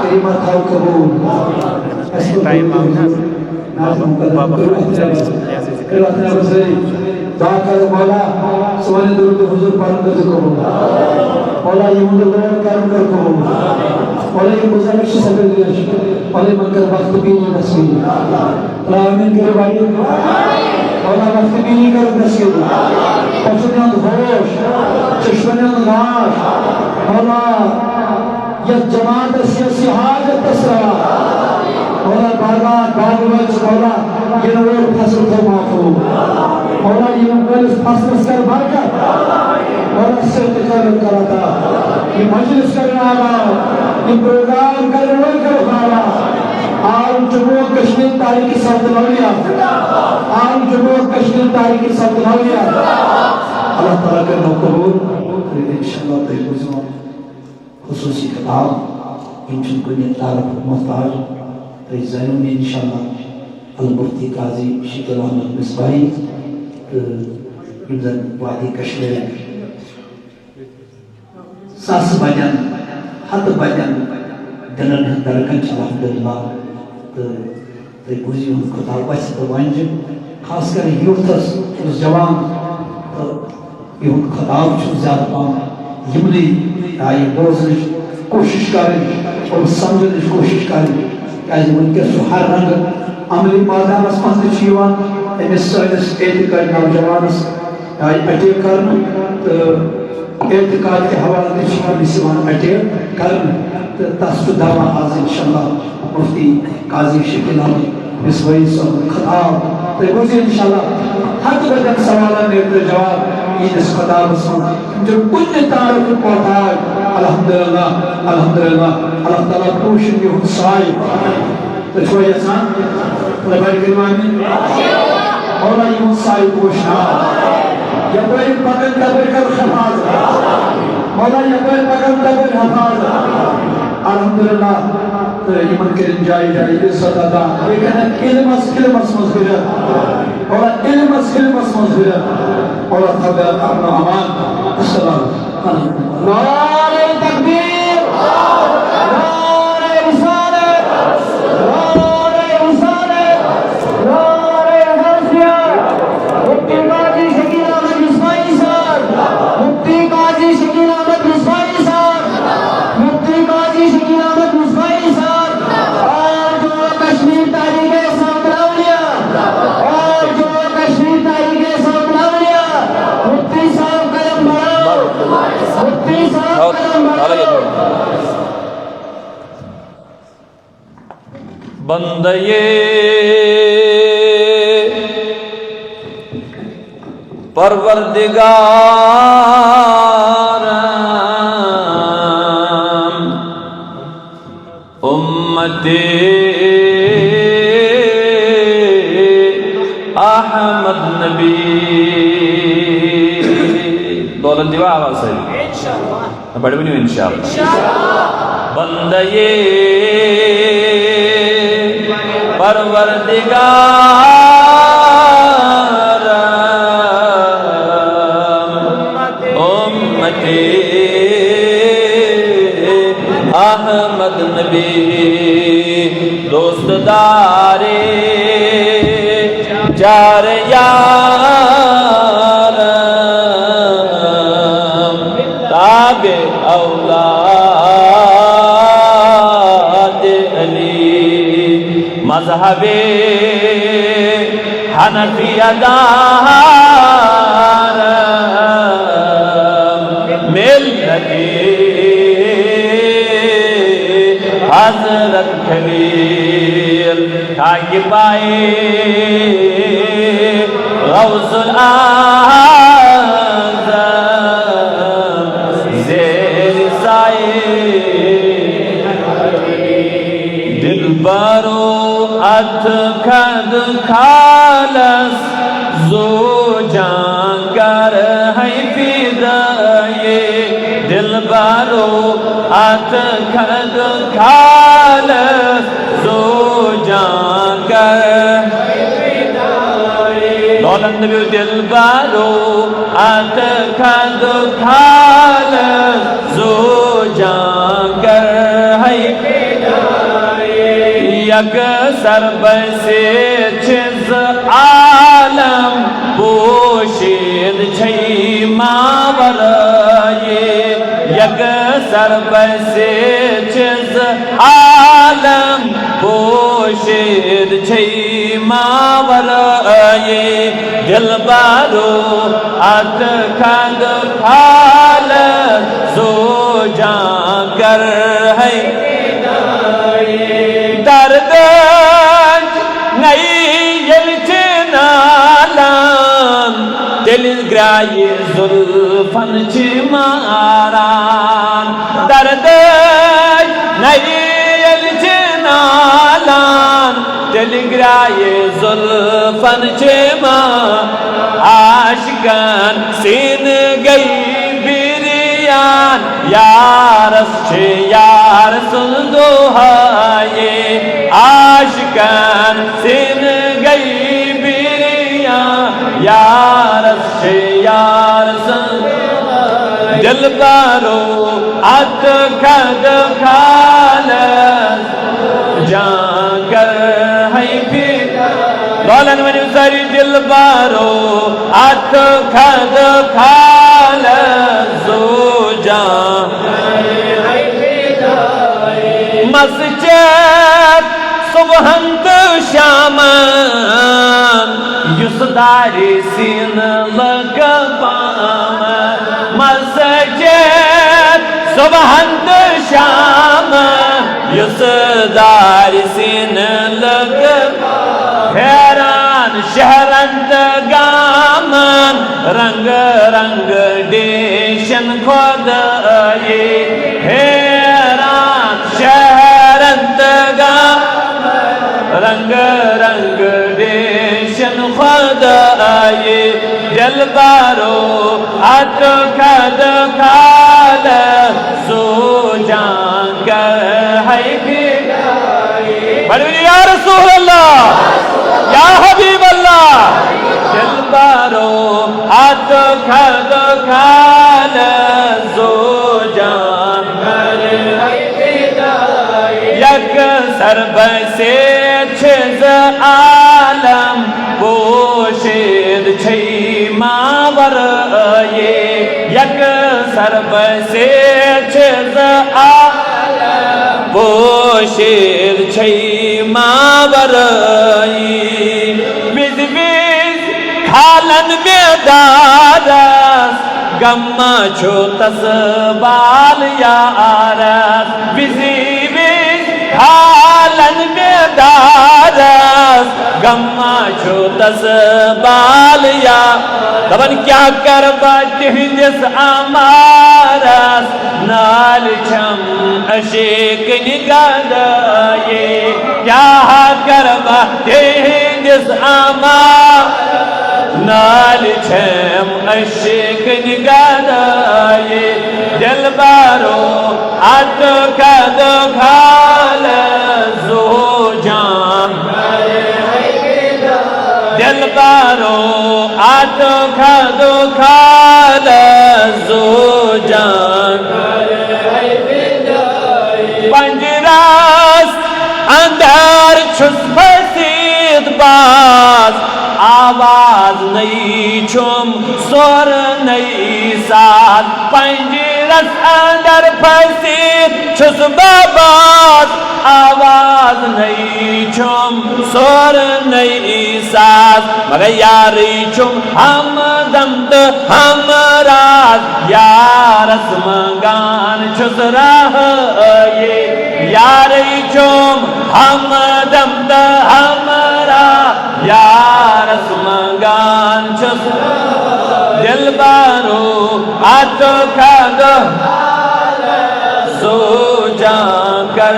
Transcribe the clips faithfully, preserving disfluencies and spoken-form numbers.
کریمہ تھاو قبول۔ اَسہِ کوٚر ٹائم آو نا۔ ناز مقدم۔ کٔرِو اَتھ نٮ۪بر۔ کٔرِو اَتھ نٮ۪بر سٲری۔ دعا کرو مولا، سون درود حضور پرن کٔرِو قبول۔ مولا، یِہُنٛد لون کرم کٔرِو قبول۔ مولا، یِم بُزرگ چھِ سفید ریش، مولا، یِمن کر وقت بیٖنی نصیب۔ آمین کٔرِو بھائی۔ مولا وقت بیٖنی کٔرِو نصیب۔ پشن ہُنٛد ہوش، چشمن ہُنٛد ناش۔ مولا یتھ جماعتس یۄس یہِ حاجت تس روا۔ مولا باغات باغ وٲلۍ چھِ مولا یِنہٕ وول فصل تھٲو محفوظ۔ مولا یِنہٕ وٲلِس فصلس کر برکت۔ مولا صحت کر کر عطا۔ یہِ مجلس کر آباد۔ یہِ پروگرام کر وٲلۍ کر آباد۔ آل جموں کشمیر تحریک سلطنت الاولیاء۔ آل جموں کشمیر تحریک سلطنت الاولیاء۔ اللہ تعالیٰ کٔرِنو قبول۔ انشاءاللہ تُہۍ بوٗزِو خصوٗصی خطاب، یِم چھِنہٕ کُنہِ تعارفُک محتاج۔ تُہۍ زٲنِو مےٚ انشاءاللہ المفتی قاضی شکیل احمد مصباحی تہٕ یِم زَن وادی کشمیرٕکۍ ساسہٕ بَدٮ۪ن، ہَتہٕ بَدٮ۪ن دِلَن ہٕنٛدۍ دَرکَن چھِ الحمدللہ۔ تہٕ تُہۍ بوٗزِو یِہُنٛد خطاب وَسہِ تہٕ وَنجہِ، خاص کر یوٗتھَس، یُس جوان تہٕ یِہُنٛد خطاب چھُ زیادٕ پَہَم یِمنٕے جایہِ بوزنٕچ کوٗشِش کَرٕنۍ اور سَمجھنٕچ کوٗشِش کَرٕنۍ، کیٛازِ وٕنکیٚس چھُ ہر رنٛگہٕ عملی مٲدانَس منٛز تہِ چھُ یِوان أمِس سٲنِس اعتقٲدۍ نوجوانَس آیہِ اٹیک کرنہٕ تہٕ اعتقاد کہِ حوالہٕ تہِ چھِ أمِس یِوان اٹیک کرنہٕ تہٕ تَس چھُ دوا آز انشاءاللہ مفتی قاضی شکیل احمد مصباحی صٲبُن خطاب۔ تُہۍ بوٗزِو انشاءاللہ ہتہٕ بٔدٮ۪ن سوالن نیرِ تۄہہِ جواب یِہنٛدِس خطابس منٛز۔ تِم چھِ کُنہِ تہِ تعارفُک محتاج۔ الحمدللہ، الحمدللہ، اللہ تعالیٰ پوشِن یِہُنٛد سایہِ۔ تُہۍ چھِوا یژھان؟ تُہۍ بڑِ کٔرِو آمین۔ مولا یِہُنٛد سایہِ پوش ناو۔ یپٲرۍ پکن تپٲرۍ کر حفاظت۔ مولا یپٲرۍ پکن تپٲرۍ حفاظت۔ الحمدللہ۔ تہٕ یِمن کٔرِن جایہِ جایہِ عزت عطا۔ بیٚیہِ کَرن علمس علمس منٛز ہُرٮ۪ر۔ مولا علمس علمس منٛز ہُرٮ۪ر۔ مولا تھاو بیٚیہِ امن و امان۔ السلام علیکم۔ نعرہ تکبیر، نعرہ رسالت، نعرہ رسالت، نعرہ غوثیہ۔ مفتی قاضی شکیل احمد مصباحی صاحب، مفتی قاضی شکیل احمد مصباحی صاحب، مفتی قاضی شکیل احمد مصباحی صاحب، آل جموں کشمیر تحریک سلطنت الاولیاء، آل جموں کشمیر تحریک سلطنت الاولیاء، مفتی صاحب قدم بڑھاؤ، مفتی صاحب قدم بڑھاؤ۔ بندے پروردگارم، امتی احمد نبی۔ دولت دیوا آواز سۭتۍ۔ بڑٕ ؤنِو انشاءاللہ۔ بندے پروردگار امتی احمد نبی دوست دارے چار یار تابع اولاد علی، مذہب حنفیہ دار، ملت حضرت خلیل، تاکہ پائے غوث الاعظم زیر سایے۔ دلبرو اتھ کھد کھالس زو جان کر ہے فدائے۔ دلبرو اتھ کھد کھالس زو جان کر۔ دولت نبی دلبرو اتھ کھد کھالس زو یک سر بسیت چھِ زٕ عالم، پوشیدٕ چھے ما ورٲیی۔ یک سر بسیت چھِ زٕ عالم، پوشیدٕ چھے ما ورٲیی۔ دلبرو اتھ کھد کھالس زو جان کر ہے دردٕچ نٔے ییٚلہِ چھِ نالان، تیٚلہِ گرٛایہِ زُلفن چھِ ماران۔ دردٕچ نٔے ییٚلہِ چھِ نالان، تیٚلہِ گرٛایہِ زُلفن چھِ ماران۔ عاشقن سیٖنہٕ گٔے بِریان، یارس چھِ یار سٕنٛز دُہٲیی۔ عاشقن سیٖنہٕ گٔے بِریان، یارس چھِ یار سٕنٛز۔ دلبرو اتھ کھد کھالس جان کر ہے پھر۔ لولن ؤنِو سٲری، دلبرو اتھ کھد کھالس زو جان۔ مسجد صبحن تہٕ شامن، یُس دارِ سیٖنہٕ لگہٕ پامن۔ مسجد صبحن تہٕ شامن، یُس دارِ سیٖنہٕ لگہٕ۔ پھیران شہرن تہٕ گامن، رنگ رنگ ڈیشن خدٲیی۔ پھیران شہرن تہٕ گامن، رنگ رنگ ڈیشن خدٲیی۔ دلبرو اتھ کھد کھالس زو جان کر ہے پھر۔ پڑھو یا رسول اللہ، یا حبیب اللہ۔ دلبرو اتھ کھد کھالس زو جان۔ یک سر بسیت چھِ زٕ عالم، پوشیدٕ چھے ما ورٲیی۔ یک سر بسیت چھِ زٕ عالم، پوشیدٕ چھے ما ورٲیی۔ وِزِ وِزِ کھالن مےٚ دارس، غم ما چھُ تس بال یارس۔ وِزِ وِزِ کھالن مےٚ دارس، غم ما چھُ تس بال یا۔ دپان کیٛاہ کرٕ بہٕ تِہنٛدِس عمارس، نالہِ چھم عشقٕنۍ گدٲیی۔ کیٛاہ کرٕ بہٕ تِہنٛدِس عمارس، نالہِ چھم عشقٕنۍ گدٲیی۔ دلبرو اتھ کھد کھالس زو جان۔ دلبرو اتھ کھد کھالس زو جان۔ پنجرس اندر چھُس پھٔسِتھ بس، آواز نٔے چھُم سورنَے ساز۔ پنجرس اندر پھٔسِتھ چھُس بہٕ بس، آواز نٔے چھُم سورنَے ساز۔ مگر یارٕے چھُم ہمدم تہٕ ہمراز، یارس منگان چھُس رہٲیی۔ یارٕے چھُم ہمدم تہٕ ہمراہ، یارس منگان چھُس۔ دلبرو اتھ کھد سوجان کر،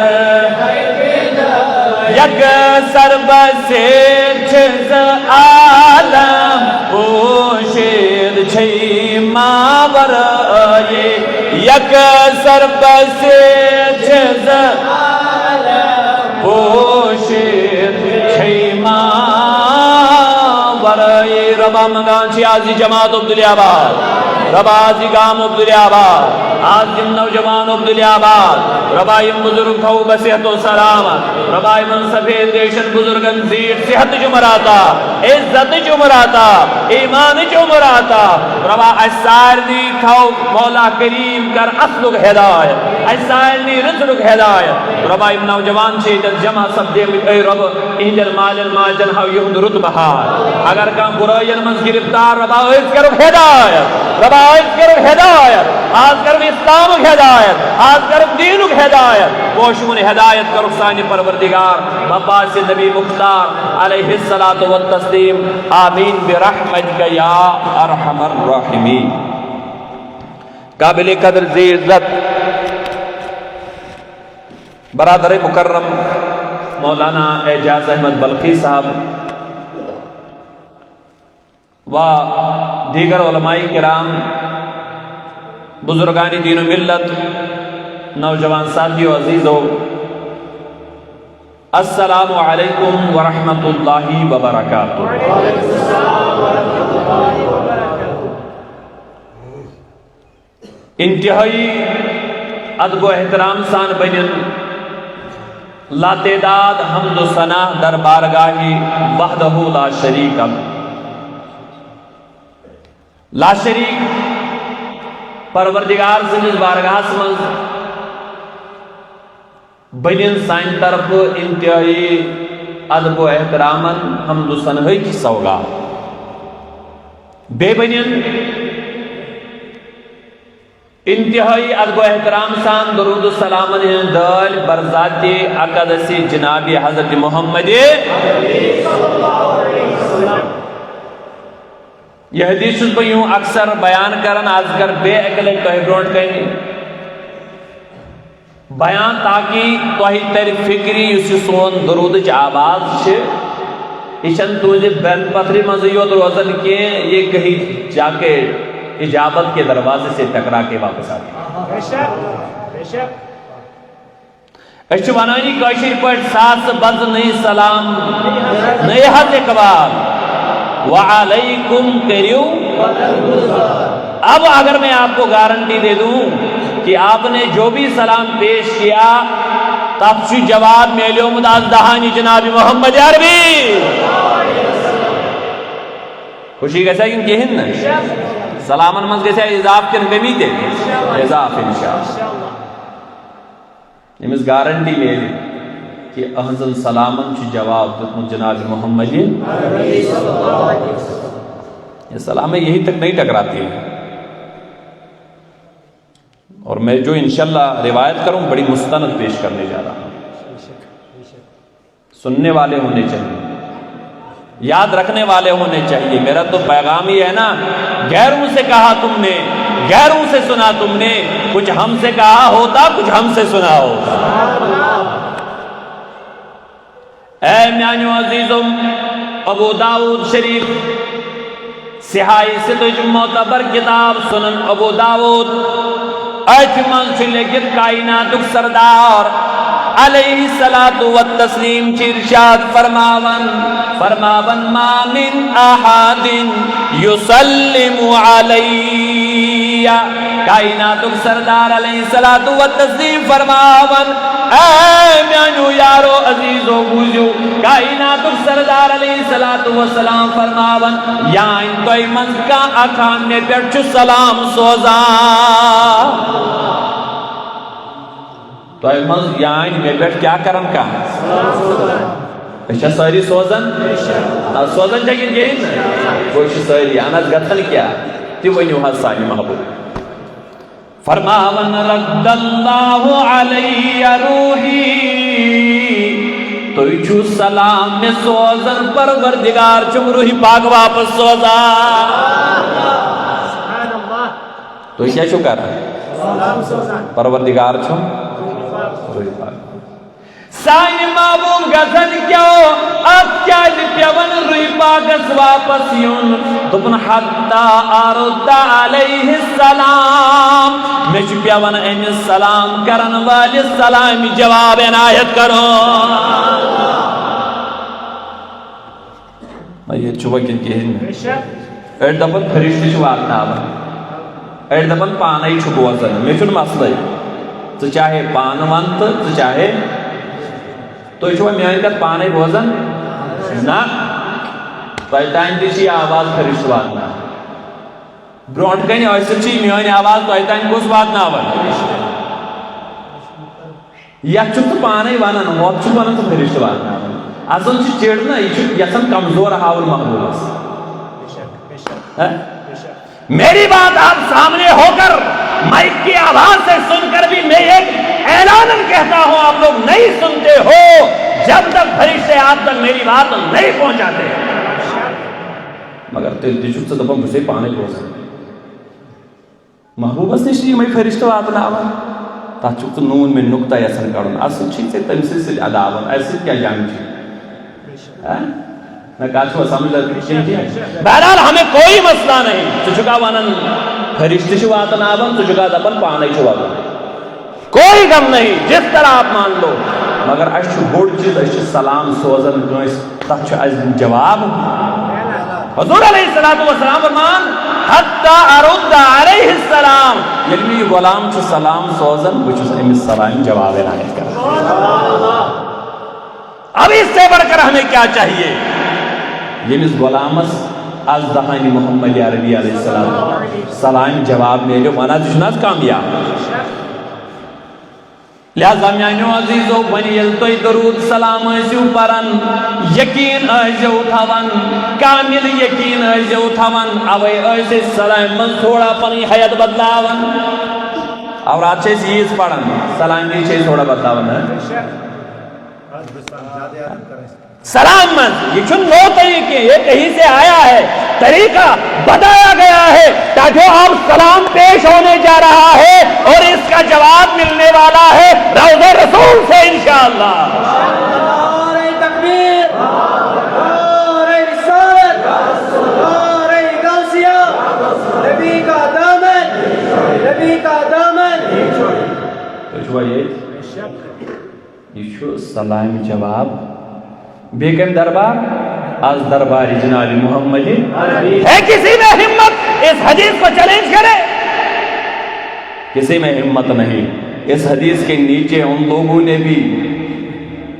یک سر بسیت چھِ زٕ عالم، پوشیدٕ چھے ما ورٲیی۔ یک سر بسیت چھِ زٕ عالم، پوشیدٕ چھے ما ورٲیی۔ ربا منگان چھِ از یہِ جماعت عبداللہ آباد، ربا از یہِ گام عبداللہ آباد، از یِم نوجوان عبداللہ آباد، رۄبا، یِم بُزرگ تھاوو بصحت و سلامت۔ رۄبا، یِمن سفید ریشن بُزرگن زیٖٹھ صحتٕچ عمر عطا، عزتٕچ عمر عطا، ایمانٕچ عمر عطا۔ رۄبا، اَسہِ سارنٕے تھاو مولا کریم کر اصلُک ہدایت، اَسہِ سارنٕے رٕژرُک ہدایت۔ رۄبا، یِم نوجوان چھِ ییٚتٮ۪تھ جمع سپدیمٕتۍ، اے رۄب، یِہنٛدٮ۪ن مالٮ۪ن ماجن ہاو یِہُنٛد رُت بہار۔ اگر کانٛہہ بُرٲیَن منٛز گرفتار، رۄبا، أسۍ کرُکھ ہدایت، رۄبا، أسۍ کرُکھ ہدایت، آز کرُکھ اسلامُک ہدایت، آز کرُکھ دیٖنُک ہدایت، پوشوٗن ہدایت کرُکھ سانہِ پروردگار، بپاسِ نبی مختار علیہ الصلوۃ والتسلیم۔ آمین برحمتک یا ارحم الراحمین۔ قابل قدر ذی عزت برادر مکرم مولانا اعجاز احمد بلخی صاحب و دیگر علماء کرام، بزرگان دین و ملت، نوجوان ساتھیو عزیزو، السلام علیکم ورحمۃ اللہ وبرکاتہ۔ انتہائی ادب و احترام سان بنن لاتعداد حمد و ثنا در بارگاہ وحدہ لا شریک ال۔ لا شریک پروردگار سٕنٛدِس بارگاہس منٛز بنن سانہِ طرفہٕ انتہائی ادب و احترامن حمد و ثناہٕکۍ سوگات۔ بیٚیہِ بنن انتہائی ادب و احترام سان درود و سلامن ہٕنٛز دٲلۍ برذات اقدس جناب حضرت محمد۔ یہِ حدیث چھُس بہٕ یوں اکثر بیان کران، از کر بیٚیہِ اکہِ لٹہِ تۄہہِ برونٛٹھ کنہِ بیان، تاکہ تۄہہِ ترِ فکرِ یُس یہِ سون درودٕچ آواز چھِ، یہِ چھنہٕ تُہنٛزِ بین پتھرِ منٛزٕے یوت روزان کینٛہہ، یہ کہیں جا کے اجابت کے دروازے سے ٹکرا کے واپس آتی ہے۔ بے شک، بے شک۔ أسۍ چھِ ونانی کٲشِر پٲٹھۍ، ساسہٕ بزٕ نٔے سلام، نٔے حظ اقبال۔ وعلیکم کٔرِو۔ اب اگر میں آپ کو گارنٹی دے دوں کہ آپ نے جو بھی سلام پیش کیا، تتھ چھُ جواب میلیومُت از دہانی جناب محمد عربی۔ خوشی گژھِ کِنہٕ کِہیٖنۍ نہٕ؟ سلامن منٛز گژھِ اضافہٕ کِنہٕ کمی تہِ؟ اضافہٕ انشاءاللہ۔ ییٚمِس گارنٹی میلہِ کہ أہنٛزن سلامن چھُ جواب دیُتمُت جناب محمد۔ یہ سلامیں یہیں تک نہیں ٹکراتی ہیں۔ اور میں جو انشاءاللہ روایت کروں، بڑی مستند پیش کرنے جا رہا ہوں۔ سننے والے ہونے چاہیے، یاد رکھنے والے ہونے چاہیے۔ میرا تو پیغام ہی ہے نا، غیروں سے کہا تم نے، غیروں سے سنا تم نے، کچھ ہم سے کہا ہوتا، کچھ ہم سے سنا ہوتا۔ اے میانیو عزیزو، ابو داؤد شریف، صحاح ستٕچ معتبر کتاب سنن ابو داؤد، أتھۍ منٛز چھُ لیٚکھِتھ کائناتُک سردار علیہ الصلوۃ والتسلیم چھِ ارشاد فرماوان، فرماوان، ما من احد یسلم علی۔ کائناتُک سردار علیہ الصلوۃ والتسلیم فرماوان، اے میانیو یارو عزیزو بوٗزِو، کائناتُک سردار علیہ الصلوۃ والسلام فرماوان، یانۍ تۄہہِ منٛز کانٛہہ اکھا مےٚ پٮ۪ٹھ چھُ سلام سوزان۔ تۄہہِ منٛز یانۍ مےٚ پٮ۪ٹھ کیٛاہ کران کانٛہہ؟ أسۍ چھا سٲری سوزان؟ آ، سوزان چھا کِنہٕ کِہیٖنۍ نہٕ؟ گوٚو، أسۍ چھِ سٲری، اہن حظ، گژھان کیٛاہ؟ تہِ ؤنِو حظ سانہِ محبوب۔ فرماوان، رد اللہ علی روحی، تُہۍ چھِو سلام مےٚ سوزان، پروردگار چھُم روحی پاک واپس سوزان۔ تُہۍ کیٛاہ چھِو کران؟ پروردگار چھُم روحی پاک۔ سانہِ محبوب گژھن کیٛاہ، اتھ کیٛازِ پیوان روحی پاکس واپس یُن؟ دوٚپُن، حتی ارد علیہ السلام، مےٚ چھُ پیوان أمِس سلام کرن وٲلِس سلامہِ جواب عنایت کرُن۔ نہ، ییٚتہِ چھُ وۄنۍ کِنہٕ کِہیٖنۍ نہٕ۔ أڑۍ دَپان، فرشتہٕ چھِ واتناوان، أڑۍ دَپان، پانے چھُ بوزان، مےٚ چھُنہٕ مسلے۔ ژٕ چاہے پانہٕ وَن تہٕ ژٕ چاہے، تُہۍ چھِوا میٛٲنۍ کَتھ پانَے بوزان؟ نہ، تۄہہِ تام تہِ چھِ یہِ آواز فرشتہٕ واتناوان۔ برونٛٹھ کَنہِ ٲسِتھ چھِ میٛٲنۍ آواز تۄہہِ تام کُس واتناوان؟ یَتھ چھُکھ ژٕ پانَے وَنان، ہۄتھ چھُکھ وَنان ژٕ فرشتہٕ واتناوان۔ اَصٕل چھِ چِڑ نہ، یہِ چھُ یَژھان کمزور ہاوُن محبوٗبَس۔ ہہ؟ میری بات آپ سامنے ہو کر، مائیک کی آواز سے سن کر بھی میں ایک اعلانن کہتا ہوں، آپ لوگ نہیں سنتے ہو، جب تک فرشتے آپ تک میری بات نہیں پہنچاتے۔ مگر تیٚلہِ تہِ چھُکھ ژٕ دَپان، بہٕ چھُسَے پانَے بوزان۔ محبوٗبَس نِش چھِ یِمَے فرشتہٕ واتناوان۔ تَتھ چھُکھ ژٕ نوٗن مےٚ نُقطہ یَژھان کَڑُن۔ اَصٕل چھُے ژےٚ تٔمۍ سٕنٛدِ سۭتۍ عداوت، اَسہِ سۭتۍ کیٛاہ جنٛگ چھِ؟ ہہ؟ نہ کَتھ چھُوا سَمجھ لگان کِنہٕ کینٛہہ؟ بہرحال، ہمیں کوئی مسئلہ نہیں۔ ژٕ چھُکھا وَنان فرشتہٕ چھِ واتناوان، ژٕ چھُکھا دَپان پانَے چھُ واتان؟ کوئی غم نہیں، جس طرح آپ مان لو۔ مگر اَسہِ چھُ بوٚڑ چیٖز، أسۍ چھِ سلام سوزان کٲنٛسہِ، تَتھ چھُ اَسہِ دیُن جواب۔ حضور علیہ الصلوۃ والسلام فرمان، "حتی ارد علیہ السلام"، ییٚلہِ مےٚ یہِ غلام چھُ سلام سوزان، بہٕ چھُس أمِس سلامہِ جواب عنایت کران۔ اب اس سے بڑھ کر ہمیں کیا چاہیے؟ ییٚمِس غلامس از دہانِ محمد عربی علیہ السلام سلامہِ جواب میلیو، وَنان تہِ چھُنہٕ حظ کامیاب۔ لہذا میانیو عزیزو، وۄنۍ ییٚلہِ تُہۍ درود سلام ٲسِو پران، یقین ٲسۍزیو تھاوان، کامل یقین ٲسۍزیو تھاوان، اوے ٲسۍ أسۍ سلامہِ منٛز تھوڑا پنٕنۍ ہیئت بدلاوان۔ اورات چھِ أسۍ ییٖژ پران، سلامہِ وِزِ چھِ أسۍ تھوڑا بدلاوان، ہہ؟ سلام منٛز، یہِ چھُنہٕ نوٚو طریقہٕ کینٛہہ، یہ کہیں سے آیا ہے، طریقہ بتایا گیا ہے۔ ٹاٹھیو، اب سلام پیش ہونے جا رہا ہے اور اس کا جواب ملنے والا ہے روضہ رسول سے انشاءاللہ۔ نعرہ تکبیر، نعرہ رسالت، نعرہ غوثیہ، نبی کا دامن، نبی کا دامن۔ تُہۍ چھِوا ییٚتہِ؟ یہِ چھُ سلامہِ جواب۔ بیٚیہِ کَمہِ دربار؟ از دربار جناب محمد۔ ہے کسی میں ہمت اس حدیث کو چیلنج کرے؟ کسی میں ہمت نہیں۔ اس حدیث کے نیچے ان لوگوں نے بھی،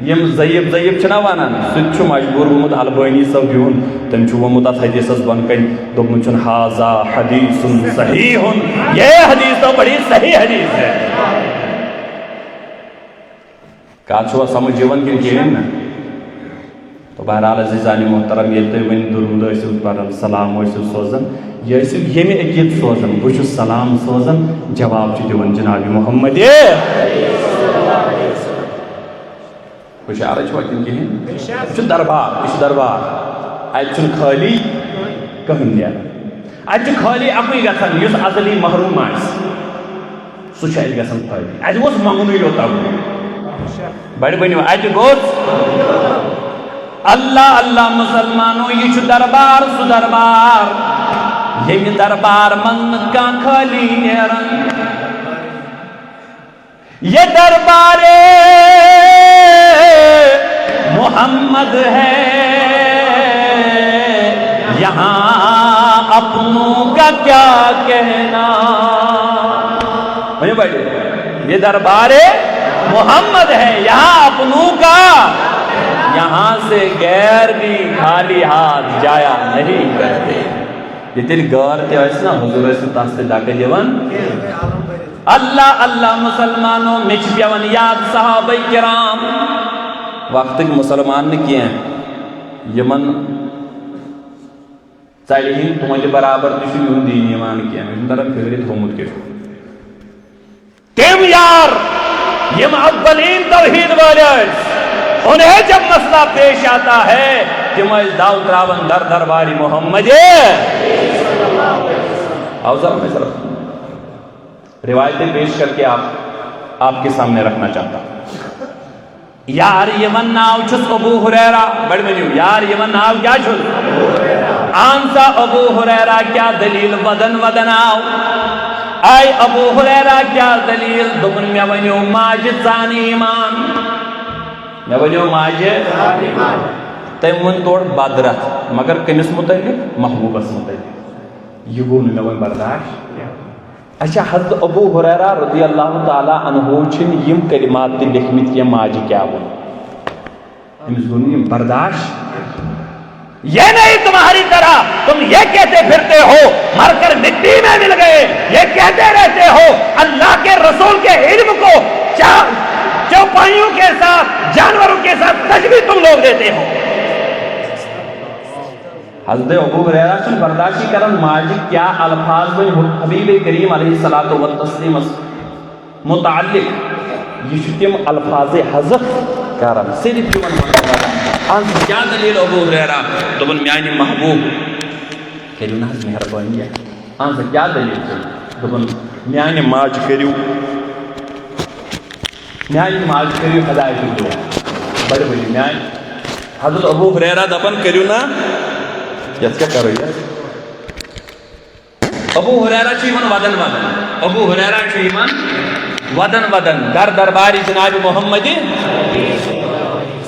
یِم ضعیف ضعیف چھِنہ وَنان، سُہ تہِ چھُ مجبوٗر گوٚمُت البٲنی صٲب بِہُن۔ تٔمۍ چھُ ووٚنمُت اَتھ حدیثَس بۄنہٕ کَنہِ، دوٚپمُت چھُن، "ھذا حدیث صحیح"، یہ حدیث تو بڑی صحیح حدیث ہے۔ کتھ چھوا سمجھ یِوان کِنہٕ کِہیٖنۍ نہٕ؟ تو بہرحال عزیزانِ محترم، ییٚلہِ تُہۍ وۄنۍ درود ٲسِو پران، سلام ٲسِو سوزان، یہِ ٲسِو ییٚمہِ عقیٖدٕ سوزان، بہٕ چھُس سلام سوزان، جواب چھُ دِوان جناب محمد۔ ہُشارے چھُوا کِنہٕ کِہیٖنۍ؟ یہِ چھُ دربار، یہِ چھُ دربار۔ اَتہِ چھُنہٕ خٲلی کٕہٕنۍ نیران۔ اَتہِ چھُ خٲلی اَکُے گژھان، یُس ازلی محروم آسہِ، سُہ چھُ اَتہِ گژھان خٲلی۔ اَتہِ گوٚژھ منٛگنُے یوت اَکُے۔ بڑِ بٔنِو، اَتہِ گوٚژھ۔ اللہ اللہ مسلمانو، یہِ چھُ دربار، سُہ دربار، ییٚمہِ دربار منٛز نہٕ کانٛہہ خٲلی نیران۔ یہ دربار محمد ہے، یہاں اپنوں کا کیا کہنا۔ ؤنِو بڑِ، یہ دربار محمد ہے، یہاں اپنوں کا، یہاں سے غیر بھی خالی ہاتھ جایا نہیں کرتے۔ ییٚتہِ ییٚلہِ غٲر تہِ آسہِ نا، حضور ٲسۍ نہٕ تَس تہِ دَکہٕ دِوان۔ اللہ اللہ مسلمانو، مےٚ چھِ پٮ۪وان یاد صحابہ کرام، وقتٕکۍ مسلمان نہٕ کینٛہہ، یِمن ژَلہِ ہٕنٛدۍ تُہنٛدِ برابر تہِ چھُنہٕ یِہُنٛد دیٖن ایمان کینٛہہ، مےٚ چھُنہٕ تران فِکرِ تھوٚومُت کیٛاہ چھُ۔ تِم یار یِم اولین توحید وٲلۍ ٲسۍ، انہیں جب مسئلہ پیش آتا ہے، تِم ٲسۍ دَو ترٛاوان در دربارِ محمد۔ آؤ ذرا، میں ذرا روایتیں پیش کر کے آپ، آپ کے سامنے رکھنا چاہتا ہوں۔ یار یِمن ناو چھُس ابو ہریرہ، بڑِ ؤنِو، یار یِمن ناو کیٛاہ چھُس؟ اہن سا ابو ہریرہ، کیٛاہ دلیل ودن ودن آو؟ آے ابو ہریرہ، کیٛاہ دلیل؟ دوٚپُن، مےٚ ؤنِو ماجہِ ژانہِ ایمان۔ مےٚ ؤنِو ماجہِ۔ تٔمۍ ووٚن تورٕ بدرتھ، مگر کٔمِس مُتعلق؟ محبوٗبس مُتعلق۔ یہِ گوٚو نہٕ مےٚ وۄنۍ برداشت کینٛہہ۔ اچھا، حضرت ابو ہریرہ رضی اللہ تعالیٰ عنہ چھِنہٕ یِم کلمات تہِ لیکھمٕتۍ کینٛہہ، ماجہِ کیٛاہ ووٚن؟ أمِس گوٚو نہٕ یِم برداشت۔ یہ نہیں تمہاری طرح، تم یہ کہتے پھرتے ہو، مر کر مٹی میں مل گئے، یہ کہتے رہتے ہو، اللہ کے رسول کے علم کو چا-، چوپائیوں کے ساتھ، جانوروں کے ساتھ تشبیہ تم لوگ دیتے ہو۔ حضرت ابو ہریرہ چھُنہٕ برداشی کران، ماجہِ کیٛاہ الفاظ ؤنۍ حبیب کریم علیہ الصلوۃ والتسلیمس متعلق۔ یہِ چھُ تِم الفاظ حذف کران، صرف یِمن منٛز کران۔ اہن سا، کیٛاہ دٔلیٖل ابو ہریرہ؟ دوٚپُن، میانہِ محبوب، کٔرِو نہ حظ مہربٲنی۔ اہن سا، کیٛاہ دٔلیٖل چھِ؟ دوٚپُن، میانہِ ماجہِ کٔرِو میانہِ ماجہِ کٔرِو ہدایتُک دُعا۔ بڑِ ؤری میانہِ۔ حضرت ابو ہریرہ دپان، کٔرِو نا، یتھ کیٛاہ کرو یتھ؟ ابو ہریرہ چھُ یِمن ودن ودن۔ ابو ہریرہ چھُ یِمن ودن ودن۔ در دربارِ جناب محمد۔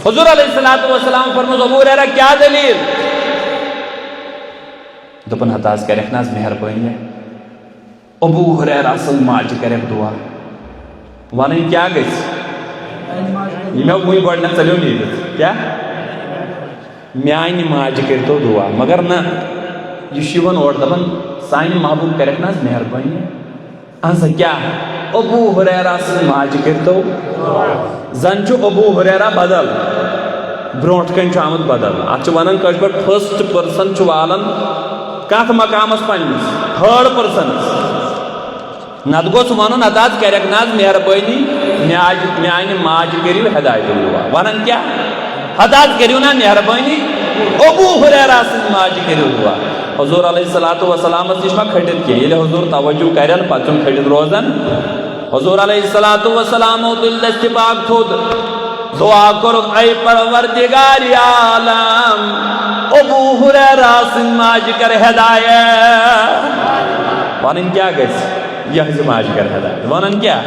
حضور علیہ الصلوۃ والسلام فرموس، ابو ہریرہ، کیٛاہ دٔلیٖل؟ دوٚپُن، ہتہٕ حظ کرکھ نہ حظ مہربٲنی۔ ابو ہریرہ سٕنٛز ماجہِ کرٮ۪کھ دُعا۔ وَنٕنۍ کیٛاہ گژھِ؟ یہِ مےٚ وُنۍ گۄڈٕنٮ۪تھ ژَلیو نیٖرِتھ۔ کیٛاہ؟ میٛانہِ ماجہِ کٔرۍتو دُعا۔ مگر نہ، یہِ چھُ یِوان اورٕ دَپان، سانہِ محبوٗب کرٮ۪کھ نہ حظ مہربٲنی؟ اَہَن سا، کیٛاہ؟ ابو ہریرہ سٕنٛز ماجہِ کٔرۍتو۔ زَن چھُ ابو ہریرہ بدل، برونٛٹھ کَنہِ چھُ آمُت بدل۔ اَتھ چھِ وَنان کٲشِرۍ پٲٹھۍ first person چھُ والان کَتھ مقامَس پنٛنِس؟ Third person۔ نتہٕ گوٚژھ ونُن، ہتہٕ حظ کرٮ۪کھ نہ حظ مہربٲنی، میاج-، میانہِ ماجہِ کٔرِو ہدایتُک دُعا۔ ونان کیٛاہ؟ ہتہٕ حظ کٔرِو نہ مہربٲنی، ابو ہریرہ سٕنٛزِ ماجہِ کٔرِو دُعا۔ حضور علیہ الصلوۃ والسلامس نِش ما کھٔٹِتھ کینٛہہ، ییٚلہِ حضور توجہ کرن، پتہٕ چھُنہٕ کھٔٹِتھ روزان۔ حضور علیہ الصلوۃ والسلامو تُلۍ دستِ پاک تھوٚد۔ دعا کوٚرُکھ، اے پروردگار عالم، ابو ہریرہ سٕنٛز ماجہِ کر ہدایت۔ ونٕنۍ کیٛاہ گژھِ؟ یِہٕنٛزِ ماجہِ کر ہدایت۔ ونان کیٛاہ؟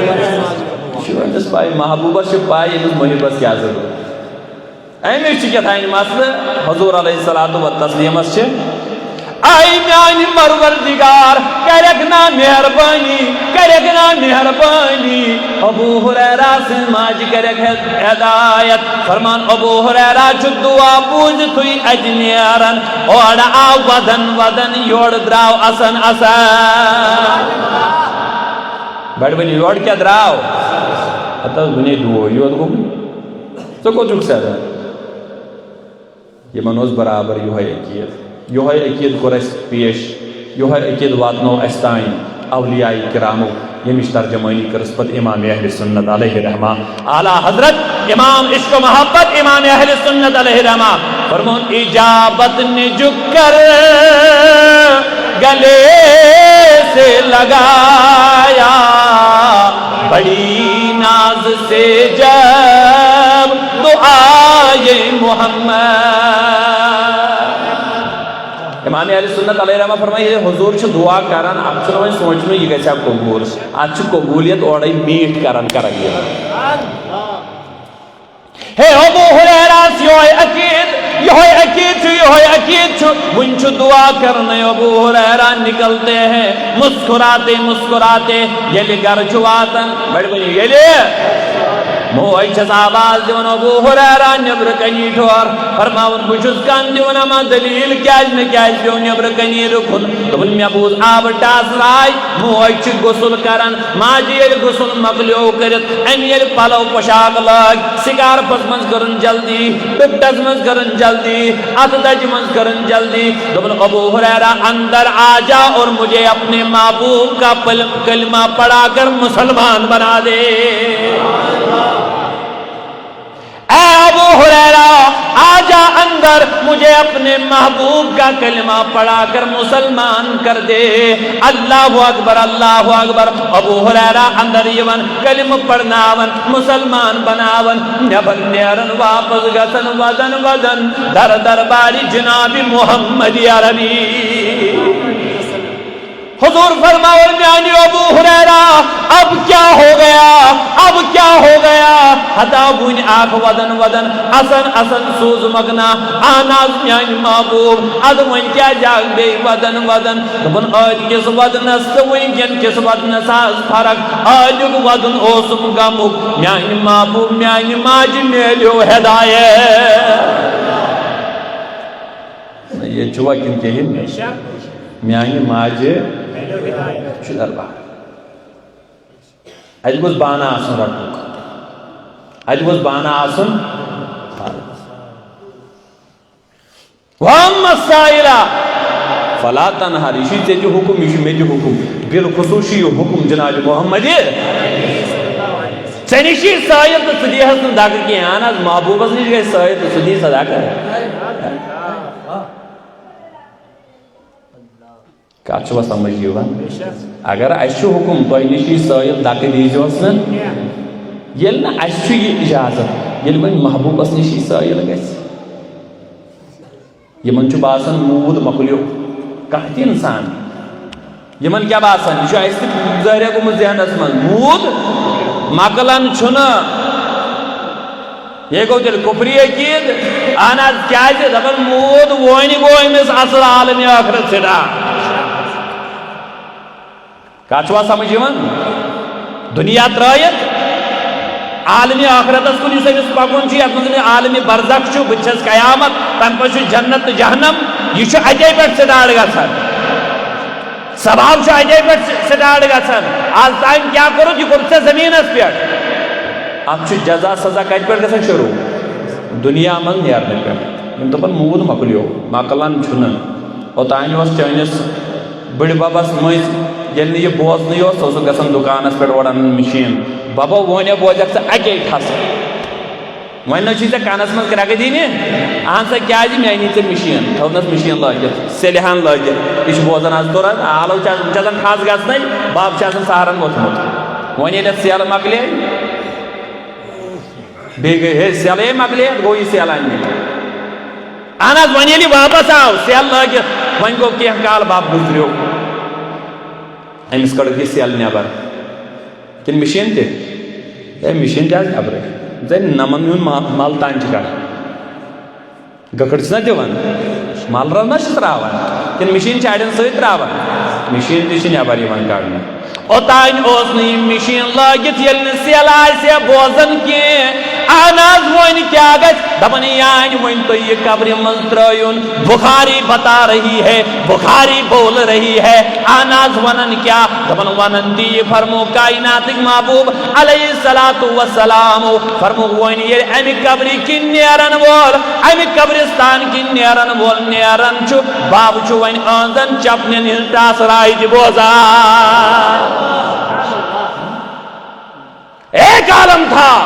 یہِ چھُ أمِس پَے، محبوبس چھِ پَے، أمِس محبس کیٛاہ ضروٗرت۔ أمِس چھِ کیٛاہ تام مسلہٕ، حضور علیہ الصلوۃ والتسلیمس چھِ اے میانہِ پروردگار، کرکھ نا مہربٲنی، کرکھ نا مہربٲنی۔ ابو ہریرہ سٕنٛز ماجہِ کرکھ ہد-، ہدایت۔ فرمان، ابو ہریرہ چھُ دعا بوٗزِتھٕے اتہِ نیران۔ اورٕ آو ودن ودن، یورٕ درٛاو اسن اسن۔ بڑٕ ؤنِو، یورٕ کیٛاہ درٛاو؟ ہتہٕ حظ وُنے دُعا، یوت گوٚو۔ ژٕ کوٚت چھُکھ سیدان؟ یِمن اوس برابر یِہوٚے عقیٖد۔ یِہوٚے عقیٖد کوٚر اَسہِ پیش، یِہوٚے عقیٖد واتنوو اَسہِ تام اولیاء کرامو، ییٚمِچ ترجمٲنی کٔرٕس پتہٕ امام اہل سنت علیہ رحمہ، اعلیٰ حضرت امام عشق و محبت امام اہل سنت علیہ رحمہ۔ فرمون، اجابت نے جھک کر گلے سے لگایا، بڑی ناز سے جب دعائے محمد۔ امام اہل سنت علیہ رحمہ فرمایہِ، ییٚلہِ حضور چھُ دعا کران، اتھ چھُنہٕ وۄنۍ سونٛچنُے یہِ گژھِ ہا قبول، اتھ چھُ قبولیت اورے میٖٹھ کران کران یہِ۔ ہے ابو ہریرہ، یہوے عقید، یہوے عقید چھُ، یہوے عقید چھُ۔ وُنہِ چھُ دعا کرنے، ابو ہریرہ نکلتے ہیں مسکراتے مسکراتے۔ ییٚلہِ گرٕ چھُ واتان، بڑٕ ؤنِو، ییٚلہِ موج چھَس آواز دِوان، ابو ہریرہ نیبرٕ کنی ٹھوہر فرماوان، بہٕ چھُس کن دِوان، اما دلیل کیازِ مےٚ کیازِ پیوٚو نیبرٕ کنی رُکُن؟ دوٚپُن، مےٚ بوٗز آبہٕ ٹاس راے، موج چھِ غسل کران، ماجہِ ییٚلہِ غسل مۄکلیو کٔرِتھ، أمۍ ییٚلہِ پلو پوشاک لٲگۍ، سکارفس منٛز کٔرٕن جلدی، ڈُپٹس منٛز کٔرٕن جلدی، اتھٕ دجہِ منٛز کٔرٕن جلدی۔ دوٚپُن، ابو ہریرہ، اندر آ جا اور مجھے اپنے محبوب کا پل-، کلمہ پڑھا کر مسلمان بنا دے۔ اے ابو ہریرہ، آ جا اندر، مجھے اپنے محبوب کا کلمہ پڑھا کر مسلمان کر دے۔ اللہ اکبر، اللہ اکبر۔ ابو ہریرہ اندر یِوان، کلمہ پرناوان، مسلمان بناوان، نیبر نیران، واپس گژھان، ودان ودان در دربار جناب محمد عربی۔ حضور فرماوان، میانیو ابو ہریرہ، اب کیا ہو گیا؟ اب کیا ہو گیا؟ ہتا وُنہِ اکھ وَدَن وَدَن، اَسَن اَسَن سوٗز مَگنا، اَہَن حظ میٛانہِ محبوٗب، اَدٕ وۄنۍ کیٛازِ آکھ بیٚیہِ وَدَن وَدَن؟ دوٚپُن، أزکِس وَدنَس تہٕ وٕنکٮ۪ن کِس وَدنَس آز فرق، أزیُک وَدُن اوسُم غمُک، میٛانہِ محبوٗب، میٛانہِ ماجہِ میلیو ہدایت۔ ییٚتہِ چھُوا کِنہٕ کِہیٖنۍ؟ میٛانہِ ماجہِ چھُ دربار۔ اَتہِ گوٚژھ بانہٕ آسُن رَٹنُک۔ اَتہِ گوٚژھ بانہٕ آسُن۔ وَأَمَّا السَّائِلَ فَلَا تَنْهَرْ۔ یہِ چھُے ژےٚ تہِ حُکُم، یہِ چھُ مےٚ تہِ حُکُم۔ بالخصوٗص چھُ یہِ حُکُم جناب محمد۔ ژےٚ نِش یی سٲیِل تہٕ ژٕ دِیٖہَس نہٕ دَکہٕ کینٛہہ۔ اَہَن حظ، محبوٗبَس نِش گژھِ سٲیِل تہٕ ژٕ دِیٖہَس دَکہٕ۔ کتھ چھُوا سمجھ یِوان؟ اگر اسہِ چھُ حُکُم، تۄہہِ نِش یی سٲیِل، دَکہٕ دیٖزیوس نہٕ۔ ییٚلہِ نہٕ اسہِ چھُ یہِ اِجازت، ییٚلہِ وۄنۍ محبوٗبس نِش یی سٲیِل گژھِ، یِمن چھُ باسان موٗد مۄکلیو۔ کانٛہہ تہِ اِنسان، یِمن کیٛاہ باسان؟ یہِ چھُ اسہِ تہِ ظٲہرہ گوٚمُت ذہنس منٛز، موٗد مۄکلان چھُنہٕ۔ یہِ گوٚو تیٚلہِ کُفری عقیٖد۔ اہن حظ، کیٛازِ؟ دَپان، موٗد وۄنۍ گوٚو أمِس اَصٕل عالمِ ٲخرت سِٹارٹ۔ کَتھ چھُوا سَمٕجھ یِوان؟ دُنیا ترٛٲیِتھ عالمِ ٲخرتَس کُن یُس أمِس پَکُن چھُ، یَتھ منٛز أمِس عالمِ برزخ چھُ، بُتھِ چھَس قیامت، تَمہِ پَتہٕ چھُ جنت تہٕ جہنم، یہِ چھُ اَتے پٮ۪ٹھ سِٹارٹ گژھان۔ ثواب چھُ اَتے پٮ۪ٹھ سِٹارٹ گژھان۔ آز تام کیٛاہ کوٚرُتھ، یہِ کوٚرُتھ ژےٚ زٔمیٖنَس پٮ۪ٹھ۔ اَتھ چھُ جزا سزا کَتہِ پٮ۪ٹھ گژھان شروٗع؟ دُنیا منٛز نیرنہٕ پٮ۪ٹھ۔ یِم دَپان، موٗد مۄکلیو، مۄکلان چھُنہٕ۔ اوٚتام اوس چٲنِس بٕڈِ بَبَس مٔنٛزۍ، ییٚلہِ نہٕ یہِ بوزنٕے اوس، سُہ اوسُکھ گژھان دُکانَس پٮ۪ٹھ اورٕ اَنان مِشیٖن۔ بَبو، وۄنۍ ہا بوزٮ۪کھ ژٕ اَکے ٹھَسہٕ۔ وۄنۍ نہ چھُے ژےٚ کَنَس منٛز کرٛٮ۪کہٕ دِنہِ؟ اَہَن سا، کیٛازِ؟ مےٚ أنی ژےٚ مِشیٖن، تھٲونَس مِشیٖن لٲگِتھ، سیلہِ ہَن لٲگِتھ۔ یہِ چھُ بوزان آز تورٕ، آلو چھِ آز، یِم چھِ آسان ٹھَس گژھنَے، بَب چھُ آسان سہارَن ووٚتھمُت۔ وۄنۍ ییٚلہِ اَتھ سیل مۄکلے، بیٚیہِ گٔے، ہے، سیلے مۄکلے، گوٚو یہِ سیل اَننہِ۔ اَہَن حظ، وۄنۍ ییٚلہِ یہِ واپَس آو، سیل لٲگِتھ، وۄنۍ گوٚو کینٛہہ کال بَب گُزریو، أمِس کٔڑٕکھ یہِ سیل نٮ۪بَر۔ کِنہٕ مِشیٖن تہِ؟ ہے، مِشیٖن تہِ آسہِ نٮ۪برٕے۔ زَن نَمَن ہُنٛد ما-، مَل تام چھِ کَڑان۔ گٔکھٕڑ چھِس نہ دِوان؟ مَل رَز نہ چھِس ترٛاوان؟ کِنہٕ مِشیٖن چھِ اَڑٮ۪ن سۭتۍ ترٛاوان؟ مِشیٖن تہِ چھِ نٮ۪بَر یِوان کَڑنہٕ۔ اوٚتام اوس نہٕ یہِ مِشیٖن لٲگِتھ، ییٚلہِ نہٕ سیل آسہِ ہے بوزان کینٛہہ۔ اَہَن حظ، وۄنۍ کیٛاہ گژھِ؟ دَپان، یہِ آنہِ وۄنۍ تُہۍ یہِ قبرِ منٛز ترٛٲیُن۔ بخاری بتا رہی ہے، بخاری بول رہی ہے۔ اہن حظ، ونان کیا؟ دپان ونان تی فرمو کائناتک محبوب علیہ الصلوۃ والسلام، فرمو ون ییٚلہِ امہِ قبرِ کِنۍ نیرن وول، امہِ قبرستان کِنۍ نیرن وول نیرن چھُ، باب چھُ وۄنۍ أہنٛزن چپنن ہٕنٛز ٹاسراے تہِ بوزان۔ ایک عالم تھا،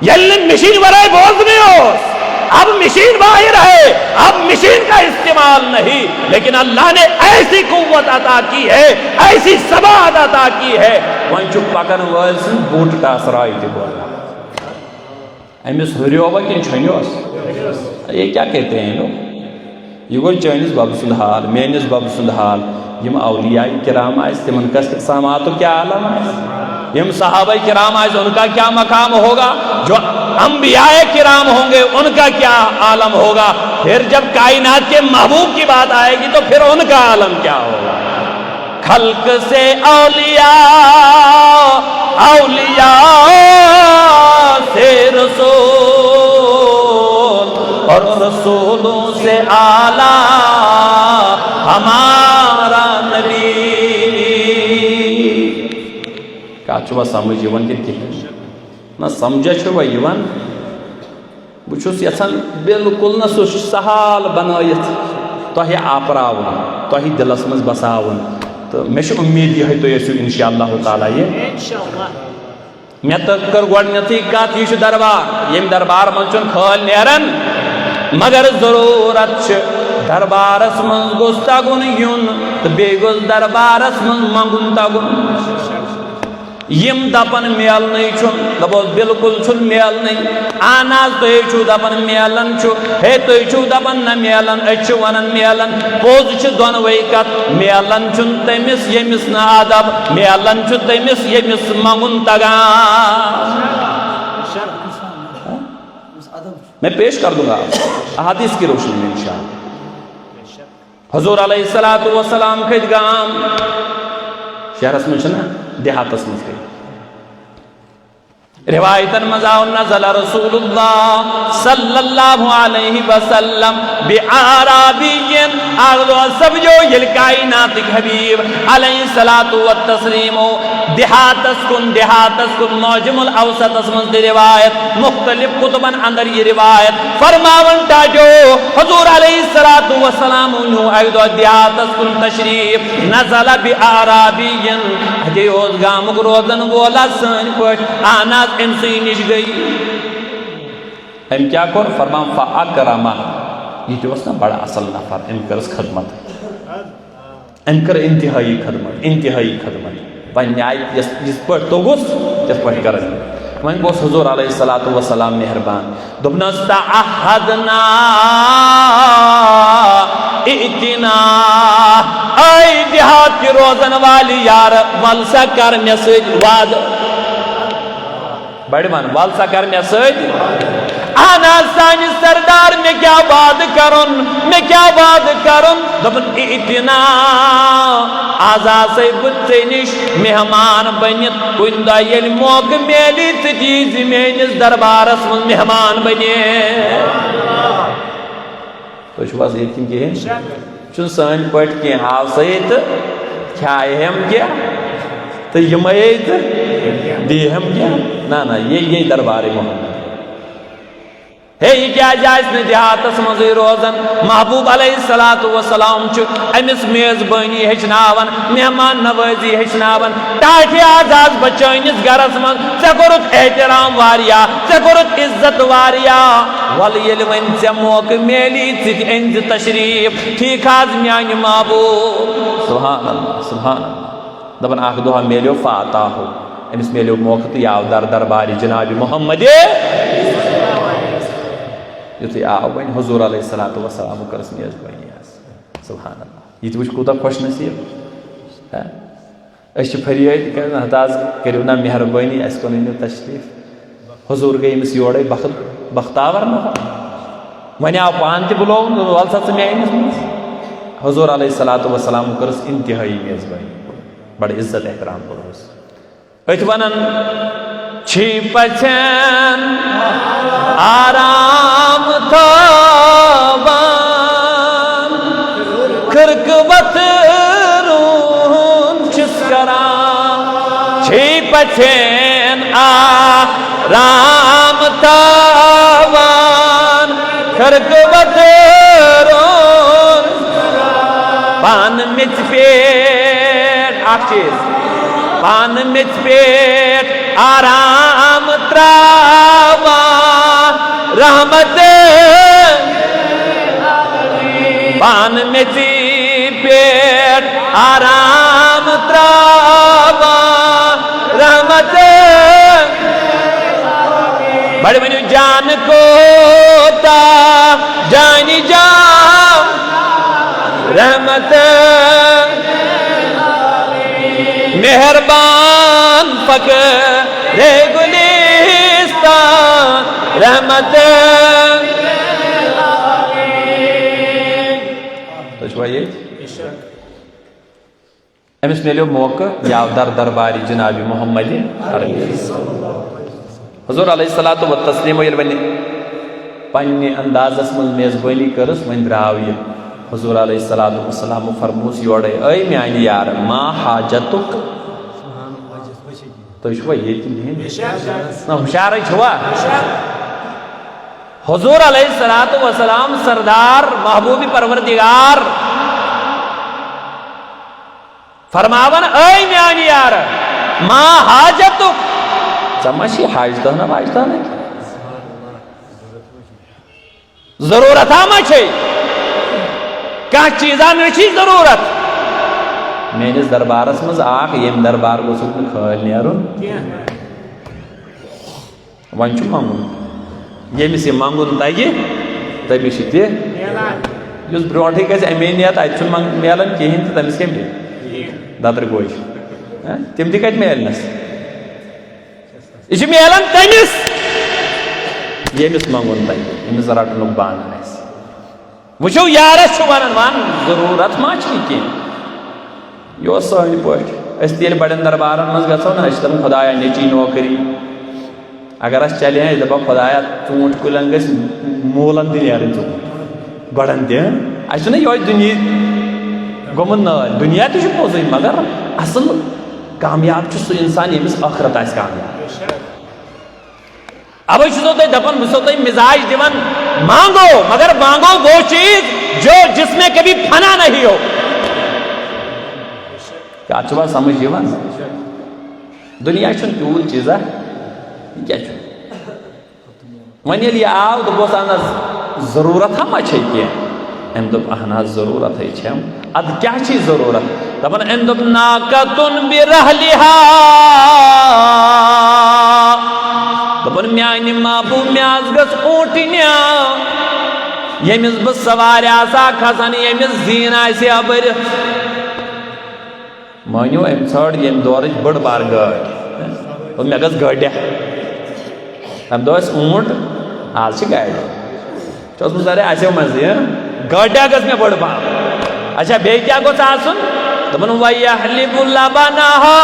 ییٚلہِ نہٕ مِشیٖن ورٲے بوزنٕے اوس۔ اب مِشیٖن باہر ہے، اب مِشیٖن کا استعمال نہیں، لیکن اللہ نے ایسی قوت عطا کی ہے، ایسی سماعت عطا کی ہے، وۄنۍ چھُ پکن وٲلۍ سٕنٛز بوٗٹہٕ ٹاسراے تہِ بوزان۔ أمِس ہُریووا کِنہٕ چھۄنیوس؟ یہ کیا کہتے ہیں لوگ؟ یہِ گوٚو چٲنِس بَبہٕ سُنٛد حال، میٲنِس بَبہٕ سُنٛد حال۔ یِم اولیاء کرام آسہِ، تِمن کس سماعتُک کیا عالم آسہِ؟ یِم صحابہ کرام آسہِ، ان کا کیا مقام ہوگا؟ جو انبیاء کرام ہوں گے، ان کا کیا عالم ہوگا؟ پھر جب کائنات کے محبوب کی بات آئے گی تو پھر ان کا عالم کیا ہوگا؟ خلق سے اولیاء، اولیاء سے رسول، اور رسولوں سے اعلیٰ ہمارا نبی۔ کتھ چھُوا سمجھ یِوان کِنہٕ کِہیٖنۍ؟ نہ، سمجھا چھُوا یِوان؟ بہٕ چھُس یژھان بالکل نہ سُہ سہل بنٲیِتھ تۄہہِ آپراوُن، تۄہہِ دِلس منٛز بساوُن۔ تہٕ مےٚ چھِ اُمید یِہوٚے تُہۍ ٲسِو انشاءاللہ تعالیٰ یہِ۔ مےٚ تہٕ کٔر گۄڈٕنیتھٕے کتھ، یہِ چھُ دربار، ییٚمہِ دربار منٛز چھُنہٕ خٲلۍ نیران، مگر ضروٗرت چھِ دربارس منٛز گوٚژھ تگُن یُن تہٕ بیٚیہِ گوٚژھ دربارس منٛز منٛگُن تگُن۔ یِم دپن میلنٕے چھُنہٕ، دپوس بالکل چھُنہٕ میلنٕے۔ اہن حظ، تُہۍ چھِو دپان میلان چھُ، ہے، تُہۍ چھِو دپان نہ میلان، أسۍ چھِ ونان میلان۔ پوٚز چھُ دۄنوَے کتھ، میلان چھُنہٕ تٔمِس ییٚمِس نہٕ ادب، میلان چھُ تٔمِس ییٚمِس منٛگُن تگان۔ میں پیش کر دوں گا احادیث کی روشنی میں انشاءاللہ۔ حضور علیہ الصلوۃ والسلام کھٔتۍ گام، شہرس منٛز چھِنہ، دیہاتس منٛز کھٔتۍ۔ روایتن منٛز آو، نزل رسول اللہ صلی اللہ علیہ وسلم بِأَعْرَابِيٍّ، اکھ دۄہ سپدیو ییٚلہِ کائناتٕکۍ حبیب علیہ الصلوۃ والتسلیم دیہاتس کُن، دیہاتس کُن، معجم الاوسطس منٛز تہِ روایت، مختلف کتبن اندر یہِ روایت، فرماوان ٹاٹیو، حضور علیہ الصلوۃ والسلام نیو اکہِ دۄہ دیہاتس کُن تشریف، نزل بِأَعْرَابِيٍّ، اتے اوس گامُک روزن وولا سٲنۍ پٲٹھۍ، اہن حظ، أمۍ سٕے نِش گٔے۔ أمۍ کیٛاہ کوٚر؟ فرمان، فَأَكْرَمَهُ، یہِ تہِ اوس نہ بڑٕ اصل نفر، أمۍ کٔرٕس خدمت۔ أمۍ کٔر انتہٲیی خدمت، انتہٲیی خدمت۔ وۄنۍ نیہِ یس، یِتھ پٲٹھۍ توٚگُس، تِتھ پٲٹھۍ کٔرٕن۔ وۄنۍ گوٚژھ حضور علیہ الصلوۃ والسلام مہربان۔ دوٚپنس، تعہدنا ائتنا، اے دیہات کہِ روزن والہِ یار، ول سا کر مےٚ سۭتۍ وعدٕ۔ بڑِ ون، ول سا کر مےٚ سۭتۍ۔ اہن حظ، سانہِ سردار، مےٚ کیٛاہ وعدٕ کرُن، مےٚ کیٛاہ وعدٕ کرُن؟ دوٚپُن، ائتنا، از آسے بہٕ ژےٚ نِش مہمان بٔنِتھ، کُنہِ دۄہ ییٚلہِ موقعہٕ میلی، ژٕ تہِ یی زِ میٲنِس دربارس منٛز مہمان بٔنِتھ۔ تُہۍ چھِو حظ ییٚتہِ کِنہٕ کِہیٖنۍ؟ چھُنہٕ سٲنۍ پٲٹھۍ کینٛہہ، آو سا ییٚتہِ تہٕ کھیایہِ ہٮ۪م کینٛہہ تہٕ یِمَے ییٚتہِ تہٕ بیٚیہِ ہٮ۪م کینٛہہ۔ نہ، نہ، یے، یے دربارِ محمد۔ ہے، یہِ کیٛازِ آسہِ نہٕ دیہاتس منٛزٕے روزان؟ محبوب علیہ الصلوۃ والسلام چھُ أمِس میزبٲنی ہیٚچھناوان، مہمان نوٲزی ہیٚچھناوان۔ ٹاٹھے، آز آس بہٕ چٲنِس گرس منٛز، ژےٚ کوٚرُتھ احترام واریاہ، ژےٚ کوٚرُتھ عزت واریاہ۔ وَلہٕ ییٚلہِ وۄنۍ ژےٚ موقعہٕ میلی، ژٕ تہِ أنۍ زِ تشریٖف۔ ٹھیٖک حظ، میٛانہِ محبوب؟ سبحان اللہ، سبحان اللہ۔ دَپان اَکھ دۄہ میلیو، فاتاہو، أمِس میلیو موقعہٕ تہٕ یہِ آو در دربارِ جناب محمد۔ یُتھُے آو وۄنۍ حضور علیہ الصلوۃ والسلام، کٔرٕس میزبٲنی حظ۔ سبحان اللہ، یہِ تہِ وٕچھ کوٗتاہ خۄش نصیٖب۔ ہہ؟ أسۍ چھِ فریٲدۍ کران، حضرت حظ کٔرِو نا مہربٲنی، اَسہِ کُن أنِو تشریٖف۔ حضور گٔے أمِس یورَے بخت-، بختاور نفر۔ وۄنۍ آو پانہٕ تہِ بُلووُن، دوٚپُن، "وَل سا ژٕ مےٚ أنِس منٛز۔" حضور علیہ الصلوۃ والسلام کٔرٕس انتہٲیی میزبٲنی، بڑٕ عزت احترام کوٚرُس۔ أتھۍ وَنان، چھی پژھٮ۪ن آرام تھاوان، خرقہٕ وتھرُن چھُس کران۔ چھی پژھٮ۪ن آرام تھاوان، خرقہٕ وتھرُن۔ پانہٕ میٚژِ پٮ۪ٹھ اکھ چیٖز، پانہٕ میٚژِ پٮ۪ٹھ آرام تراوان رحمت۔ پانہٕ میٚژِ پٮ۪ٹھ آرام تراوان رحمت۔ بڑٕ ؤنِو، جان کوتاہ، جانِ جان رحمت۔ مہربان فقرِ گُلستان رحمت۔ تُہۍ چھِوا ییٚتہِ؟ أمِس میلیو موقعہٕ، یہِ آو در دربارِ جناب محمد عربی۔ حضور علیہ الصلوۃ والتسلیم ییٚلہِ وۄنۍ پننہِ اندازس منٛز میزبٲنی کٔرٕس، وۄنۍ درٛاو یہِ۔ حضور علیہ الصلوۃ والسلام فرموس یورے، "اے میانہِ یار، ما حاجتک؟" تُہۍ چھِوا ییٚتہِ کِنہٕ یِہِنٛدۍ؟ نہ، ہُشارٕے چھِوا؟ حضور علیہ الصلوۃ والسلام، سردار، محبوب پروردگار، فرماوان، "اے میانہِ یار، ما حاجتک؟" ژےٚ ما چھی حاجتہ نہ واجتہ نہ کینٛہہ؟ ضرورت ہا ما چھے؟ کانٛہہ چیٖزا نہ چھی ضرورت؟ میٲنِس دربارس منٛز اکھ، ییٚمہِ دربار گوٚژھُکھ نہٕ خٲلۍ نیرُن۔ وۄنۍ چھُ منٛگُن۔ ییٚمِس یہِ منٛگُن تَگہِ، تٔمِس چھِ تہِ۔ یُس برونٛٹھٕے گژھِ اَمے نیت، اَتہِ چھُنہٕ منٛگ-، میلان کِہیٖنۍ، تہٕ تٔمِس کیٛاہ میلہِ؟ دَتٕرۍ گوجہِ۔ ہہ؟ تِم تہِ کَتہِ میلنَس؟ یہِ چھُ میلان تٔمِس، ییٚمِس منٛگُن تَگہِ، ییٚمِس رَٹنُک بانہٕ آسہِ۔ وٕچھِو، یارس چھُ ونان، "ون، ضروٗرت ما چھِ کینٛہہ؟" یہِ اوس سٲنۍ پٲٹھۍ۔ أسۍ تہِ ییٚلہِ بڑٮ۪ن دربارن منٛز گژھو نا، أسۍ چھِ دپان، "خدایا، نیٚچی نوکری۔ اگر اَسہِ چلہِ ہا، أسۍ دپو، خدایا، ژوٗنٛٹھۍ کُلٮ۪ن گژھِ موٗلن تہِ نیرٕنۍ ژوٗنٛٹھۍ۔ گۄڈن تہِ، ہہ؟ اَسہِ چھُنہ یِہوٚے دُنیا گوٚمُت نٲلۍ۔ دُنیا تہِ چھُ پوٚزُے، مگر اصل کامیاب چھُ سُہ انسان، ییٚمِس ٲخرت آسہِ کامیاب۔" اوے چھُسو تۄہہِ دپان، بہٕ چھُسو تۄہہِ مزاج دِوان، مانگو، مگر مانگو وہ چیز جو جس میں کبھی فنا نہیں ہو۔ کتھ چھُوا سمجھ یِوان؟ دُنیا چھُنہٕ تیوٗت چیٖزا، یہِ کیٛاہ چھُ؟ وۄنۍ ییٚلہِ یہِ آو، دوٚپُس، "اہن حظ، ضروٗرت ہا ما چھے کینٛہہ؟" أمۍ دوٚپ، "اہن حظ، ضروٗرت ہے چھم۔" ادٕ کیٛاہ چھے ضروٗرت؟ دپان، أمۍ دوٚپ، "ناقۃ برحلہا۔" دوٚپُن، "میانہِ محبوب، مےٚ حظ گٔژھ اوٗنٹنہِ، ییٚمِس بہٕ سوارِ آسہٕ ہا کھسان، ییٚمِس زیٖن آسہِ ہا بٔرِتھ۔" مٲنِو، أمۍ ژھٲر ییٚمہِ دورٕچ بٔڑ بار گٲڑۍ۔ دوٚپ، "مےٚ گٔژھ گٲڑۍ۔" تَمہِ دۄہ ٲسۍ اوٗنٹ، آز چھِ گاڑِ۔ چھُ اوسمُت ظاہرے آسیو منٛزٕے، ہہ؟ گٲڑیٛا گٔژھ مےٚ بٔڑ پَہَم۔ اچھا، بیٚیہِ کیٛاہ گوٚژھ آسُن؟ دوٚپُن، "وَیَحْلِبُ لَبَنَهَا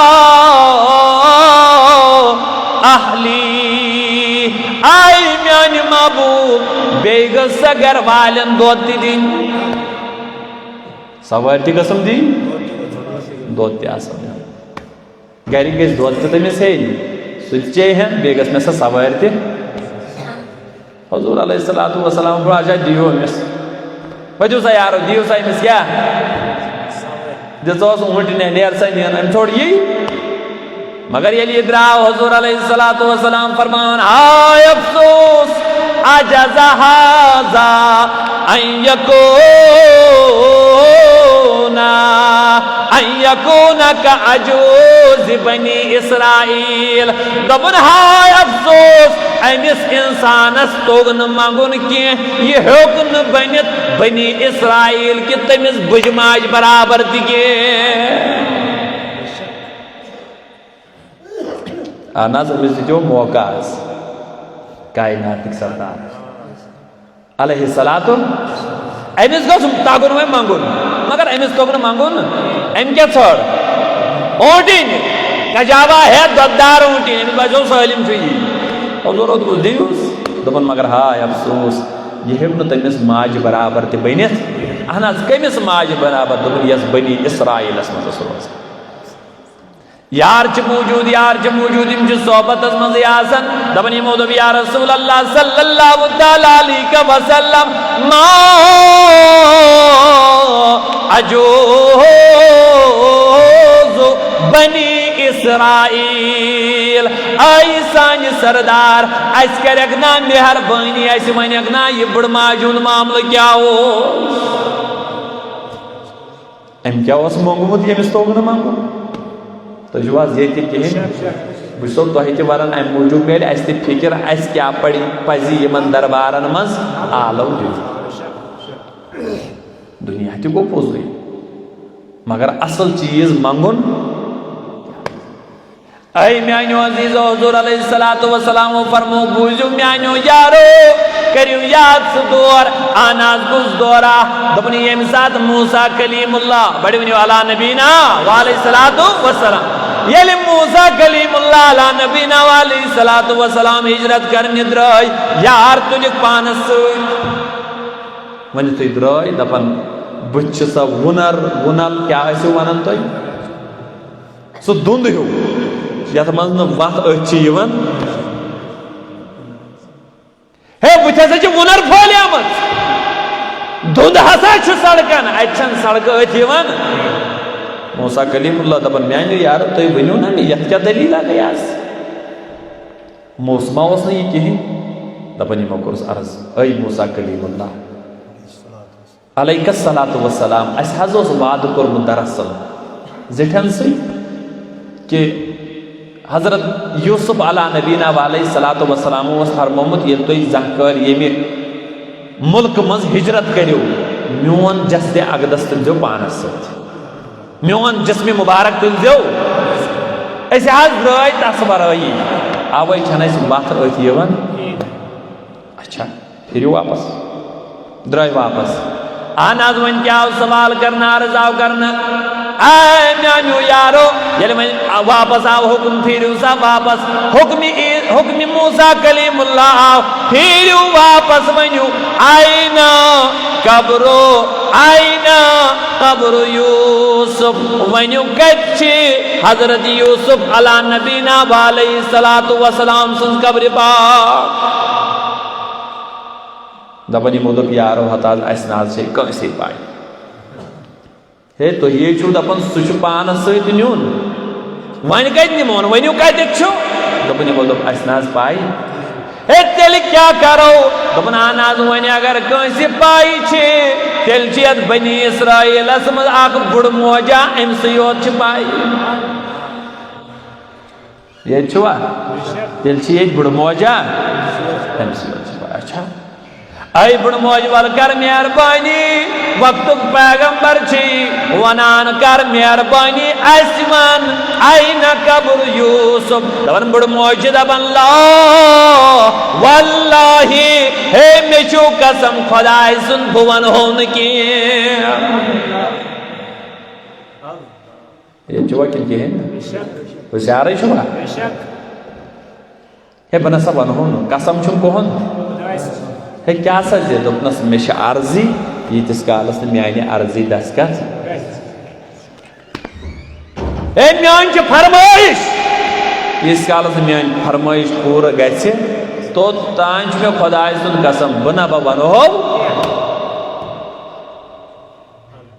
أَهْلِي۔" آے میٛانہِ محبوٗب، بیٚیہِ گٔژھ سۄ گَرٕ والٮ۪ن دۄد تہِ دِنۍ۔ سوٲرۍ تہِ گٔژھٕم دِنۍ، دۄد تہِ آسَم دیُن۔ گرِکۍ گٔژھۍ دۄد تہِ تٔمِس ہیٚنۍ، سُہ تہِ چیٚیہِ ہن، بیٚیہِ گٔژھ مےٚ سۄ سوٲرۍ تہِ۔ حضور علیہ الصلوۃ والسلام فرموو، "اچھا، دِیِو أمِس۔ پٔکِو سا یارو، دِیِو سا أمِس کیٛاہ؟ دِژہوس اوٗنٹنہِ، نیر سا نِیَن، أمۍ ژھوٚٹ یی۔" مگر ییٚلہِ یہِ درٛاو، حضور علیہ الصلوۃ والسلام فرمان، "ہائے افسوس، عجز ھذا ان یکون، ان یکون کعجوز بنی اسرائیل۔" دوٚپُن، ہائے افسوس، أمِس اِنسانَس توٚگ نہٕ منٛگُن کینٛہہ، یہِ ہیوٚک نہٕ بٔنِتھ بنی اسرائیل کہِ تٔمِس بٕجہِ ماجہِ برابر تہِ کینٛہہ۔ اہن حظ، أمِس دِتِو موقع حظ، کائناتٕکۍ سردار علیہ الصلوۃ۔ أمِس گوٚژھ تَگُن وۄنۍ منٛگُن، مگر أمِس توٚگ نہٕ منٛگُن۔ أمۍ کیٛاہ ژھٲر؟ اوٗنٹِنۍ۔ کجاوا ہے دۄدٕدار اوٗنٹِنۍ، أمِس باسیو سٲلِم چھُ یی۔ حضوٗرو دوٚپُس، "دِیوٗس۔" دوٚپُن، مگر ہاے افسوس، یہِ ہیوٚک نہٕ تٔمِس ماجہِ برابر تہِ بٔنِتھ۔ اہن حظ، کٔمِس ماجہِ برابر؟ دوٚپُن، یۄس بنی اسرائیلس منٛز ٲس روزان۔ یار چھِ موجود، یار چھِ موجود، یِم چھِ صحبتس منٛزٕے آسان۔ دپان یِمو دوٚپ، یا رسول اللہ صلی اللہ تعالیٰ علیہ وسلم، ما عجوز بنی اسرائیل، اے سانہِ سردار، اسہِ کرکھ نا مہربٲنی، اسہِ ونکھ نا یہِ بٕڑ ماجہِ ہُنٛد معاملہٕ کیٛاہ اوس؟ أمۍ کیٛاہ اوس موٚنگمُت، ییٚمِس توٚگ نہٕ منٛگُن؟ تُہۍ چھِو حظ ییٚتہِ کِہیٖنۍ؟ بہٕ چھُسو تۄہہِ تہِ وَنان، اَمہِ موٗجوٗب میلہِ اَسہِ تہِ فِکِر، اَسہِ کیٛاہ پَڑِ، پَزِ یِمَن دربارَن منٛز آلو دیُن۔ دُنیا تہِ گوٚو پوٚزُے، مگر اَصٕل چیٖز منٛگُن۔ اے میانیو عزیزو، حضور علیہ الصلوۃ والسلام فرمو، بوٗزِو میانیو یارو، کٔرِو یاد سُہ دور، اہن حظ کُس دورا؟ دوٚپُن ییٚمہِ ساتہٕ موسیٰ کلیم اللہ، بڑِ ؤنِو علی نبینا وعلیہ الصلوۃ والسلام، ییٚلہِ موسیٰ کلیم اللہ علی نبینا وعلیہ الصلوۃ والسلام ہجرت کرنہِ درٛاے، یار تُلِکھ پانس سۭتۍ۔ وۄنۍ یُتھُے درٛاے، دپان، بہٕ تہِ چھُ سا وُنر، وُنل کیٛاہ ٲسِو ونان تُہۍ؟ سُہ دُنٛد ہیوٗ، یتھ منٛز نہٕ وتھ أتھۍ چھِ یِوان۔ ہے، بہٕ تہِ ہسا چھِ وُنر پھٲلیمٕژ۔ دُنٛد ہسا چھُ سڑکن، اتہِ چھنہٕ سڑکہٕ أتھۍ یِوان۔ موسیٰ کلیم اللہ دپان، میانیو یارو، تُہۍ ؤنِو نا مےٚ، یتھ کیٛاہ دٔلیٖلہ گٔے آز؟ موسمہ اوس نہٕ یہِ کِہیٖنۍ۔ دپان یِمو کوٚرُس عرض، اے موسیٰ کلیم اللہ، علیہ الصلوۃ والسلام، اَسہِ حظ اوس وعدٕ کوٚرمُت دراصل۔ زِٹھٮ۪ن سۭتۍ کہِ حضرت یوسف علیٰ نبینا و علیہ الصلوۃ والسلام اوس فرمومُت، ییٚلہِ تُہۍ زانٛہہ کٲلۍ ییٚمہِ مُلکہٕ منٛز ہجرت کٔرِو، میون جسدِ اقدس تُلزیو پانس سۭتۍ، میون جسمِ مبارک تُلزیو۔ أسۍ حظ درٛاے تس ورٲیی، اوے چھنہٕ اسہِ وتھ أتھۍ یِوان۔ اچھا، پھیرِو واپس۔ درٛاے واپس۔ اہن حظ، وۄنۍ کیٛاہ آو سوال کرنہٕ، عرض آو کرنہٕ؟ اے میٛانیو یارو، ییٚلہِ وۄنۍ واپس آو حُکم، پھیرِو سا واپس۔ حُکمِ ای-، حُکمِ موسیٰ کلیم اللہ آو، پھیرِو واپس، ؤنِو، "أين قبر، أين قبر يوسف؟" ؤنِو، کتہِ چھِ حضرت یوسف علیٰ نبینا و علیہ الصلوۃ والسلام سٕنٛز قبرِ پاک؟ دپان یِمو دوٚپ، یارو ہتہٕ حظ، اسہِ نہ حظ چھے کٲنٛسے پاے۔ ہے، تُہی چھِو دپان سُہ چھُ پانس سۭتۍ نیُن، وۄنۍ کتہِ نِمون؟ ؤنِو کتیُک چھُ؟ دوٚپُن یِمو دوٚپ، اسہِ نہ حظ پاے۔ ہے، تیٚلہِ کیٛاہ کرو؟ دوٚپُن، اہن حظ، وۄنۍ اگر کٲنٛسہِ پاے چھِ، تیٚلہِ چھِ یتھ بنی اسرائیلس منٛز اکھ بُڑٕ موجا، أمۍ سٕے یوت چھِ پاے۔ ییٚتہِ چھُوا؟ تیٚلہِ چھِ ییٚتہِ بُڑٕ موجا؟ أمۍ سٕے یوت چھِ پاے۔ اچھا۔ اے بُڑٕ موج، ول کر مہربٲنی، وقتُک پیغمبر چھی ونان، کر مہربٲنی، اسہِ ون، أين قبر يوسف؟ دپان بُڑٕ موج چھِ دپان، لا واللہ، ہے مےٚ چھُ قسم خۄداے سُنٛد، بہٕ ونہو نہٕ کینٛہہ۔ ییٚتہِ چھُوا کِنہٕ کِہیٖنۍ نہٕ؟ ہوشیارٕے چھُوا؟ ہے، بہٕ نسا ونہو نہٕ، قسم چھُم کُہُنٛد؟ ہے، کیٛاہ سا زِ؟ دوٚپنس، مےٚ چھِ عرضی، ییٖتِس کالس نہٕ میانہِ عرضی دستخط۔ ہے، میٲنۍ چھِ فرمٲیش، ییٖتِس کالس نہٕ میٲنۍ فرمٲیش پوٗرٕ گژھِ، توٚت تام چھُ مےٚ خۄداے سُنٛد قسم، بہٕ نہ بہٕ ونہو۔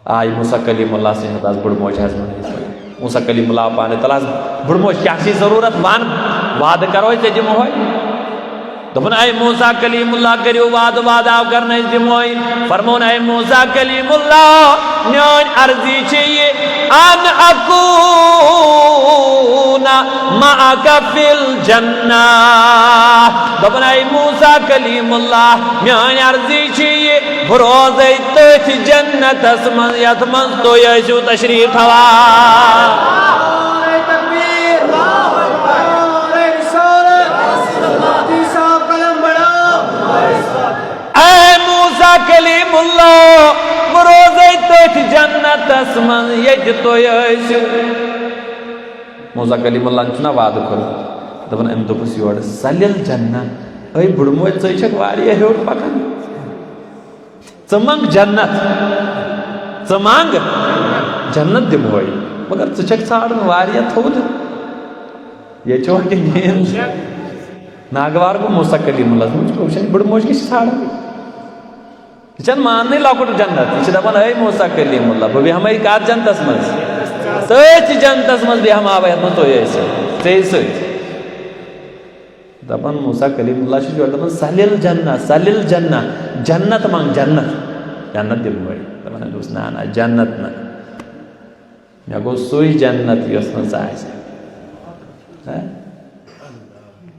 آے موسیٰ کلیم اللہ سٕنٛدِ حض بُڑٕ موج حض ونان یِتھ پٲٹھۍ۔ موسیٰ کلیم اللہ پانہٕ، تَلہٕ حظ بُڑٕ موج، کیٛاہ چھِ ضروٗرت؟ وَن، وعدٕ کرو أسۍ، ژےٚ دِمہوے۔ دوٚپُن، اے موسیٰ کلیم اللہ، کٔرِو وعدٕ، وعدٕ آو کرنہٕ، أسۍ دِمہوے۔ فرمووُن، اے موسیٰ کلیم اللہ، میٲنۍ عرضی چھِ یہِ، ان اکون معک فی الجنہ۔ دوٚپُن، اے موسیٰ کلیم اللہ، میٲنۍ عرضی چھِ یہِ، بہٕ روزے تٔتھۍ جنتس منٛز یتھ منٛز تُہۍ ٲسِو تشریف تھاوان۔ نعرہ تکبیر، اللہ اکبر، نعرہ رسالت، مفتی صاحب قلم بڑھاو۔ اے موسیٰ کلیم اللہ، بہٕ روزے تٔتھۍ جنتس منٛز ییٚتہِ تُہۍ ٲسِو۔ موسیٰ کلیم اللہ چھُنہ وعدٕ کوٚرمُت، دپان أمۍ دوٚپُس یورٕ، سلِل جنہ۔ اے بُڑٕ موج، ژٕے چھکھ واریاہ ہیوٚر پکان۔ ژٕ منٛگ جنت، ژٕ منٛگ جنت دِمہوے، مگر ژٕ چھکھ ژھانڈان واریاہ تھوٚد۔ ییٚتہِ چھُ وۄنۍ کینٛہہ ناگوار گوٚو موسیٰ کلیم اللہ۔ دوٚپمَس، وٕچھ، وٕچھان بٕڈٕ موج کیٛاہ چھِ ژھانڈان۔ یہِ چھَنہٕ ماننٕے لۄکُٹ جنت۔ یہِ چھِ دَپان، اے موسیٰ کلیم اللہ، بہٕ بیٚہمَے کَتھ جنتَس منٛز؟ تٔتھۍ جنتَس منٛز بیٚہماوَے، یَتھ منٛز تُہۍ ٲسِو، ژےٚ سۭتۍ۔ دَپان موسیٰ کلیم اللہ چھُ یورٕ دَپان، سَلِل جنہ، سَلِل جنہ، جنت منٛگ، جنت، جنت دِمہٕ بہٕ۔ دَپان، مےٚ دوٚپُس، نہ، نہ، جنت نہ۔ مےٚ گوٚو سُے جنت یۄس نہٕ ژےٚ آسہِ۔ ہہ؟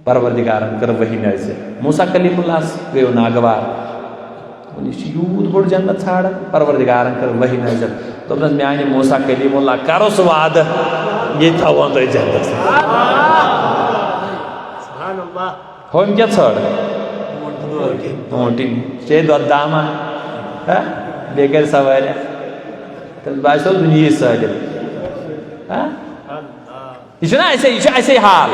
پروردگارن کٔر وحی نٲزِل۔ موسیٰ کلیم اللہس گٔیو ناگوار۔ دوٚپُن، یہِ چھُ یوٗت بوٚڑ جنت ژھانڈان۔ پروردگارن کٔر وحی نٲزِل۔ دوٚپنس، میانہِ موسیٰ کلیم اللہ، کرو سُہ وعدٕ، ییٚتہِ تھاوہون تۄہہِ جنتس منٛز۔ سبحان اللہ۔ ہُم کیٛاہ ژھٲر؟ اوٗنٹِنۍ۔ چے دۄد داما؟ ہہ؟ بیٚیہِ کَرِ سوارِ۔ تٔمِس باسیو دُنیاہٕے سٲلِم۔ ہہ؟ یہِ چھُنہ اَسے، یہِ چھُ اَسے حال۔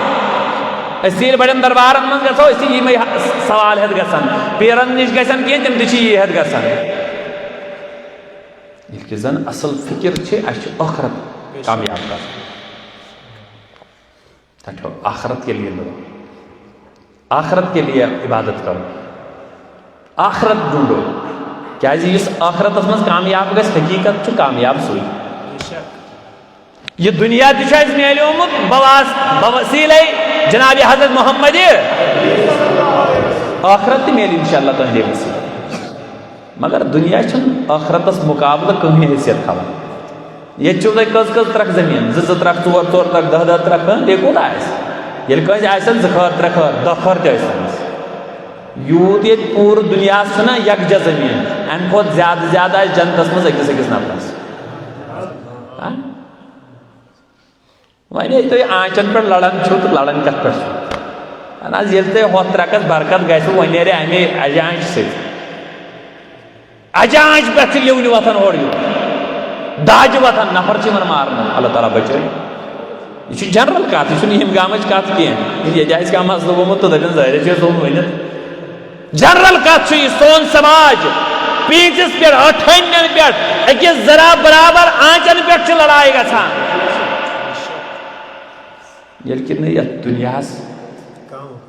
أسۍ ییٚلہِ بَڑٮ۪ن دربارَن منٛز گژھو، أسۍ چھِ یِمَے ہا-، سوال ہٮ۪تھ گژھان۔ پیٖرَن نِش گژھن کینٛہہ، تِم تہِ چھِ یی ہٮ۪تھ گژھان۔ ییٚلہِ کہِ زَن اَصٕل فِکِر چھِ، اَسہِ چھُ ٲخرت کامیاب کَرُن۔ تَتھ چھُ آخرت کے لیے لوگ، آخرت کے لیے عبادت کرو، آخرت ڈھونڈو۔ کیازِ یُس آخرتس منٛز کامیاب گژھِ، حقیقت چھُ کامیاب سُے۔ یہِ دُنیا تہِ چھُ اَسہِ میلیومُت بواس-، بوسیلے جناب حضرت محمد۔ آخرت تہِ میلہِ انشاءاللہ تُہنٛدے وسیلہٕ۔ مگر دُنیا چھُنہٕ آخرتس مقابلہٕ کٕہٕنۍ حیثیت تھاوان۔ ییٚتہِ چھِو تۄہہِ کٔژ کٔژ ترٛکھ زٔمیٖن، زٕ زٕ ترٛکھ، ژور ژور ترٛکھ، دَہ دَہ ترٛکھ، ہٕنٛہ، بیٚیہِ کوٗتاہ آسہِ؟ ییٚلہِ کٲنٛسہِ آسن زٕ خٲر، ترٛےٚ خٲر، دَہ خٲر تہِ ٲسۍتَنَس۔ یوٗت ییٚتہِ پوٗرٕ دُنیاہَس چھُنہ یَکجا زٔمیٖن، اَمہِ کھۄتہٕ زیادٕ زیادٕ آسہِ جنتَس منٛز أکِس أکِس نفرَس۔ ہا؟ وۄنۍ ییٚلہِ تُہۍ آنٛچَن پٮ۪ٹھ لڑان چھِو تہٕ لڑان کَتھ پٮ۪ٹھ چھِو؟ اَہَن حظ، ییٚلہِ تۄہہِ ہۄتھ ترٛکَس برکت گژھِ، وۄنۍ نیرِ اَمے اَجہِ آنٛچہِ سۭتۍ۔ اجہِ آنٛچہِ پٮ۪ٹھ چھِ لِونہِ وۄتھان اورٕ یور، داجہِ وۄتھان، نفر چھِ یِوان مارنہٕ، اللہ تعالیٰ بچٲیِن۔ یہِ چھُ جنرل کتھ، یہِ چھُنہٕ یِم گامٕچ کتھ کینٛہہ۔ ییٚتہِ آسہِ کانٛہہ مسلہٕ گوٚمُت تہٕ دٔپِن ظٲہرے چھُ یہِ سوٚن ؤنِتھ۔ جنرل کتھ چھُ یہِ، سون سماج پیٖنٛتِس پٮ۪ٹھ، ٲٹھن پٮ۪ٹھ، أکِس ذرا برابر آنٛچن پٮ۪ٹھ چھِ لڑایہِ گژھان۔ ییٚلہِ کہِ نہٕ یَتھ دُنیاہَس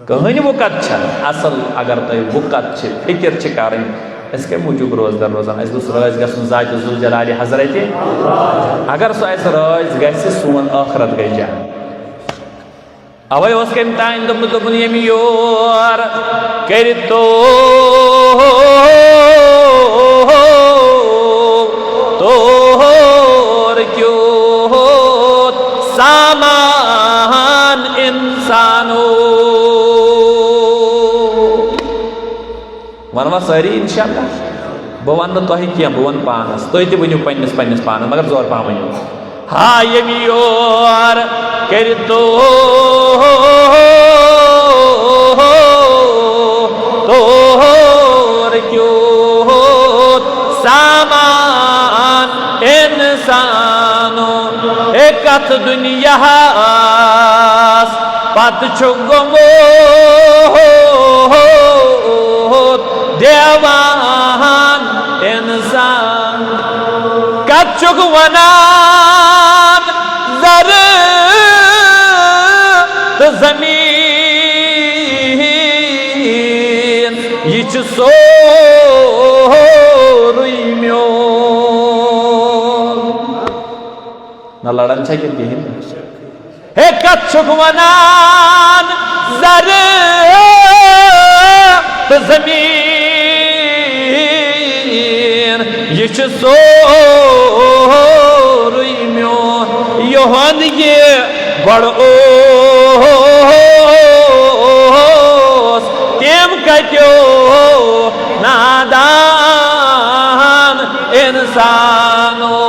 کٕہٕنۍ وُقت چھَنہٕ۔ اَصٕل اگر تۄہہِ وُقت چھِ، فِکِر چھِ کَرٕنۍ، أسۍ کَمہِ موٗجوٗب روزدَر روزان؟ اَسہِ گوٚژھ رٲضۍ گژھُن ذاتِ ذوالجلالِ حضرتِ۔ اگر سُہ اَسہِ رٲضۍ گژھِ، سون ٲخرت گژھِ جنت۔ اَوَے اوس کٔمۍ تانۍ دوٚپمُت، دوٚپُن، ییٚمہِ یور کٔرِتھ تو تور کیُتھ سامان اِنسانو۔ وَنوا سٲری اِنشاءاللہ؟ بہٕ وَنہٕ نہٕ تۄہہِ کینٛہہ، بہٕ وَنہٕ پانَس۔ تُہۍ تہِ ؤنِو پنٛنِس، پنٛنِس پانَس، مگر زورٕ پَہَم ؤنِو۔ ہا ییٚمہِ یور کٔرِتو تور کیُتھ سامان اِنسانو۔ ہے کَتھ دُنیاہَس پَتہٕ چھُ گوٚمُت دیوان اِنسان۔ کَتھ چھُکھ وَنان زَرٕ تہٕ زٔمیٖن، یہِ چھُ سورُے میون۔ نہ لڑان چھا کِنہٕ کِہیٖنۍ نہٕ؟ ہے کَتھ چھُکھ وَنان زَرٕ تہٕ زٔمیٖن، یہِ چھُ سورُے میون۔ یِہُنٛد یہِ گۄڈٕ اوس، تٔمۍ کَتیو نادان اِنسانو۔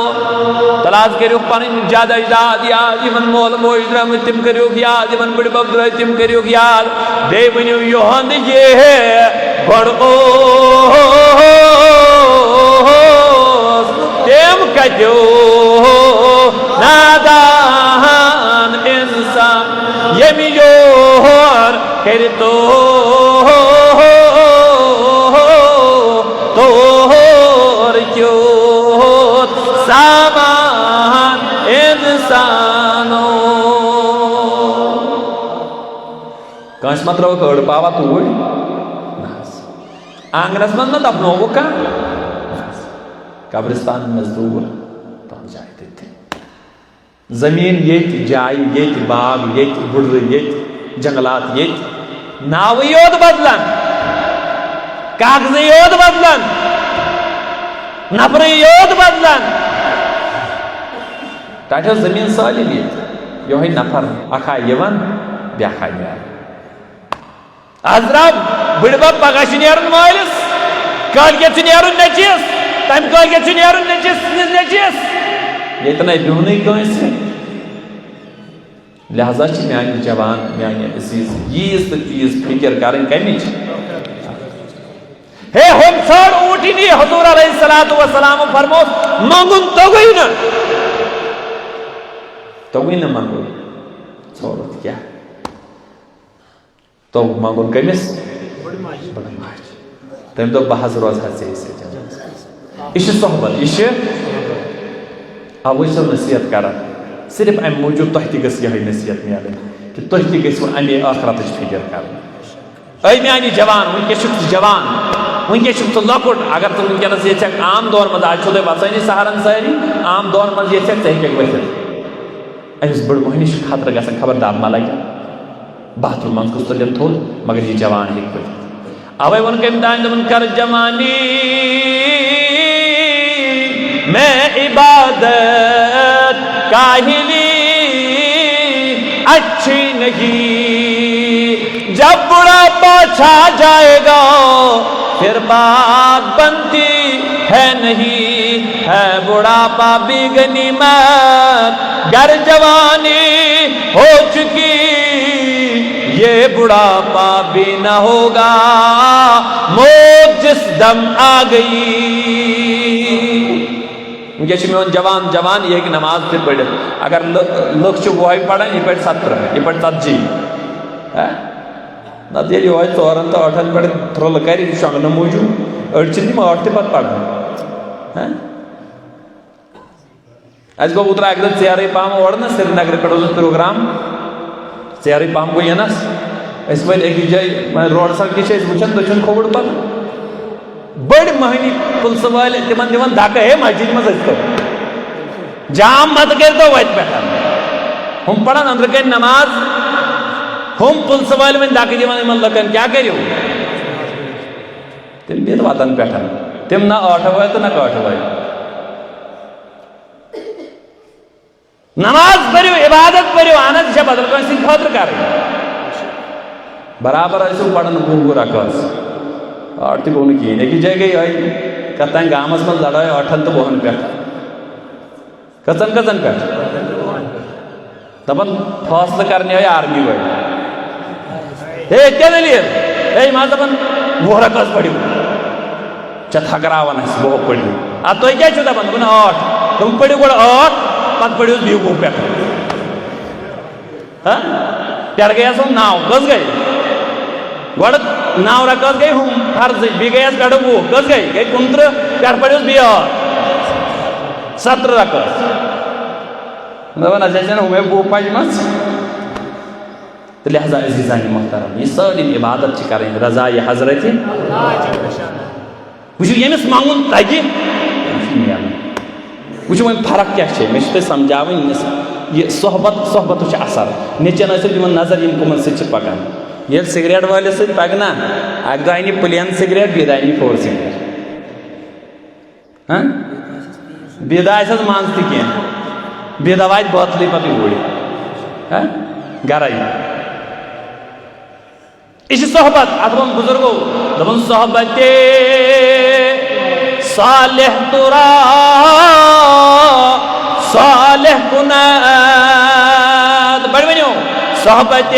تَلہٕ حظ کٔرِو پَنٕنۍ جد اجداد یاد، یِمَن مول موج درٛامٕتۍ، تِم کٔرِوکھ یاد، یِمَن بٕڈِ بَب درٛٲے، تِم کٔرِوکھ یاد۔ بیٚیہِ ؤنِو، یِہُنٛد یہِ گۄڈٕ اوس، تٔمۍ کَتیو نادان اِنسان، ییٚمہِ یور کٔرِتو تور کیُتھ سامان اِنسانو۔ کٲنٛسہِ ما ترٲوٕکھ أڑ پاوا توٗرۍ؟ نہ حظ۔ آنٛگنَس منٛز ما دفنووُکھ کانٛہہ؟ نہ حظ۔ قبرستان نزدوٗر تَتھ جایہِ تٔتھۍ۔ زٔمیٖن ییٚتہِ، جایہِ ییٚتہِ، باغ ییٚتہِ، بُڈرٕ ییٚتہِ، جنٛگلات ییٚتہِ۔ ناوٕے یوت بدلان، کاغذٕے یوت بدلان، نفرٕے یوت بدلان۔ تَتہِ ٲس زٔمیٖن سٲلِم ییٚتہِ، یِہوٚے نفر اکھ آے یِوان، بیٛاکھ آے نیران۔ آز درٛاو بٕڈبب، پگاہ چھُ نیرُن مٲلِس، کٲلۍکٮ۪تھ چھُ نیرُن نیٚچوِس، تَمہِ کٲلۍکٮ۪تھ چھُ نیرُن نیٚچوِس سٕنٛدِس نیٚچوِس۔ ییٚتہِ نَے بیوٚہنٕے کٲنٛسہِ۔ لہذا چھِ میٛانہِ جوان، میٛانہِ عزیٖز، ییٖژ تہٕ تیٖژ فِکِر کَرٕنۍ کَمِچ؟ ہے، ہُم ژھٲر اوٗنٛٹِنۍ، حضوٗر علیہ الصلوۃ والسلام فرموس، منٛگُن توٚگُے نہٕ۔ توٚگُے نہٕ منٛگُن۔ ژھٲرُتھ کیٛاہ؟ تو منٛگُن کٔمِس؟ بٔڑ ماجہِ۔ تٔمۍ دوٚپ، "بہٕ حظ روزٕ ہا ژےٚ سۭتۍ۔" یہِ چھِ صحبت، یہِ چھِ اَوَے چھَس نصیحت کران۔ صرف اَمہِ موٗجوٗب تۄہہِ تہِ گٔژھ یِہوٚے نصیحت میلٕنۍ کہِ تُہۍ تہِ گٔژھِو اَمے ٲخرتٕچ فِکر کرٕنۍ۔ اے میٛانہِ جوان، وٕنکیٚس چھُکھ ژٕ جوان، وٕنکیٚس چھُکھ ژٕ لۄکُٹ، اگر ژٕ وٕنکیٚنَس یژھکھ عام دورٕ منٛز، آز چھِو تُہۍ وَسٲنی سہارن سٲری، عام دورٕ منٛز یژھکھ، ژٕ ہیٚکَکھ ؤتھِتھ۔ أمِس بٔڑ مۄہنِوِ چھُ خطرٕ گژھان، خبردار ما لگہِ باتھ روٗم منٛز کُس تُلِن تھوٚد، مگر یہِ جوان ہیٚکہِ پٔرِتھ۔ اوے ووٚن کٔمۍ تانۍ، دوٚپُن، "کر جوانی میں عبادت کاہلی اچھی نہیں، جب بڑھاپا چھا جائے گا، پھر بات بنتی ہے نہیں۔ ہے بڑھاپا بھی غنیمت، گر جوانی ہو چکی، یہ بڑھاپا بھی نہ ہوگا، موت جس دم آ گئی۔ وٕنکیٚس چھُ میون جوان، جوان، یہِ ہیٚکہِ نماز تہِ پٔرِتھ۔ اگر لُ-، لُکھ چھِ وُہَے پَران، یہِ پَرِ سترہ، یہِ پَرِ ژتجی۔ ہا؟ نَتہٕ ییٚلہِ یِہوٚے ژورَن تہٕ ٲٹھَن پٮ۪ٹھ تھرٛوٚلہٕ کَرِ، یہِ چھُ شۄنٛگنہٕ موٗجوٗب۔ أڑۍ چھِنہٕ تِم ٲٹھ تہِ پَتہٕ پَران۔ ہا؟ اَسہِ گوٚو اوترٕ اَکہِ دۄہ ژیرٕے پَہَم اورٕ نہ، سرینگرٕ پٮ۪ٹھ اوس اَسہِ پروگرام۔ ژیرٕے پَہَم گوٚو یِنَس۔ أسۍ وٲتۍ أکِس جایہِ، وۄنۍ روڈٕ سڑکہِ چھِ أسۍ وٕچھان دٔچھُن کھووُر پَتہٕ۔ بٔڑۍ مٔہنی پُلسہٕ وٲلۍ تِمَن دِوان دَکہٕ، "ہے، مسجدِ منٛز ٲسۍ تو۔ جام مَتہٕ کٔرۍ تو وَتہِ پٮ۪ٹھ۔" ہُم پَران أنٛدرٕ کَنۍ نماز، ہُم پُلسہٕ وٲلۍ وۄنۍ دَکہٕ دِوان یِمَن لُکَن، کیٛاہ کٔرِو؟ تِم دِتھ وَتَن پٮ۪ٹھ۔ تِم نہ ٲٹھٕ وٲے تہٕ نہ کٲٹھٕ وٲے۔ نماز پٔرِو، عبادت پٔرِو، اہن حظ، یہِ چھےٚ بدل کٲنٛسہِ ہٕنٛدِ خٲطرٕ کرٕنۍ۔ برابر ٲسِو پران وُہ وُہ رکٲژ۔ ٲٹھ تہِ گوٚو نہٕ کِہیٖنۍ۔ أکِس جایہِ گٔے أتھۍ کتھ تام گامس منٛز لڑٲے ٲٹھن تہٕ وُہن پٮ۪ٹھ۔ کٔژن کٔژن پٮ۪ٹھ؟ دپان فٲصلہٕ کرنہِ آیہِ آرمی وٲلۍ۔ ہے، کیٛاہ دٔلیٖل؟ ہے، یِم حظ دپان وُہ رکٲژ پٔرِو۔ ژےٚ تھکراوان اَسہِ، وُہ پٔرِو۔ اَدٕ تُہۍ کیٛازِ چھِو دَپان؟ دوٚپُن، ٲٹھ۔ دوٚپُن، پٔرِو گۄڈٕ ٲٹھ، پَتہٕ پٔرِو بیٚیہِ وُہ پٮ۪ٹھ۔ ہا؟ پٮ۪ٹھ گٔیَس وۄنۍ نَو۔ کٔژ گٔے؟ گۄڈٕ نَو رکعت گٔے ہُم فرضٕچ، بیٚیہِ گٔیَس پٮ۪ٹھٕ وُہ۔ کٔژ گٔے؟ گٔے کُنترٕٛہ، پٮ۪ٹھٕ پٔرِوس بیٚیہِ ٲٹھ۔ سترٕٛہ رکعت۔ مےٚ دوٚپُن، اَسہِ ٲسۍ نہٕ ہُمے وُہ پَجمَژ۔ تہٕ لہذا عزیزانِ محترم، یہِ سٲلِم عبادت چھِ کَرٕنۍ رضایہِ حضرتِ۔ وٕچھِو، ییٚمِس منٛگُن تَگہِ، تٔمِس چھُ میلان۔ وٕچھِو، وۄنۍ فرق کیٛاہ چھِ، مےٚ چھِ تۄہہِ سمجھاوٕنۍ، یُس یہِ صحبت، صحبتُک چھِ اثر۔ نیٚچوٮ۪ن ٲسِو دِوان نظر، یِم کٕمَن سۭتۍ چھِ پَکان۔ ییٚلہِ سِگریٹ وٲلِس سۭتۍ پَکہِ نا، اَکہِ دۄہ اَنہِ plain سِگریٹ، بیٚیہِ دۄہ اَنہِ four سِگریٹ۔ ہاں؟ بیٚیہِ دۄہ آسٮ۪س منٛز تہِ کینٛہہ، بیٚیہِ دۄہ واتہِ بٲتلٕے پَتہٕ یوٗرۍ۔ ہاں؟ گَرَے۔ یہِ چھِ صحبت، اَتھ ووٚن بُزرگو، دوٚپُن، "صحبتِ صالح تُرا صالح کُنَد۔" بڑٕ ؤنِو، "صحبتِ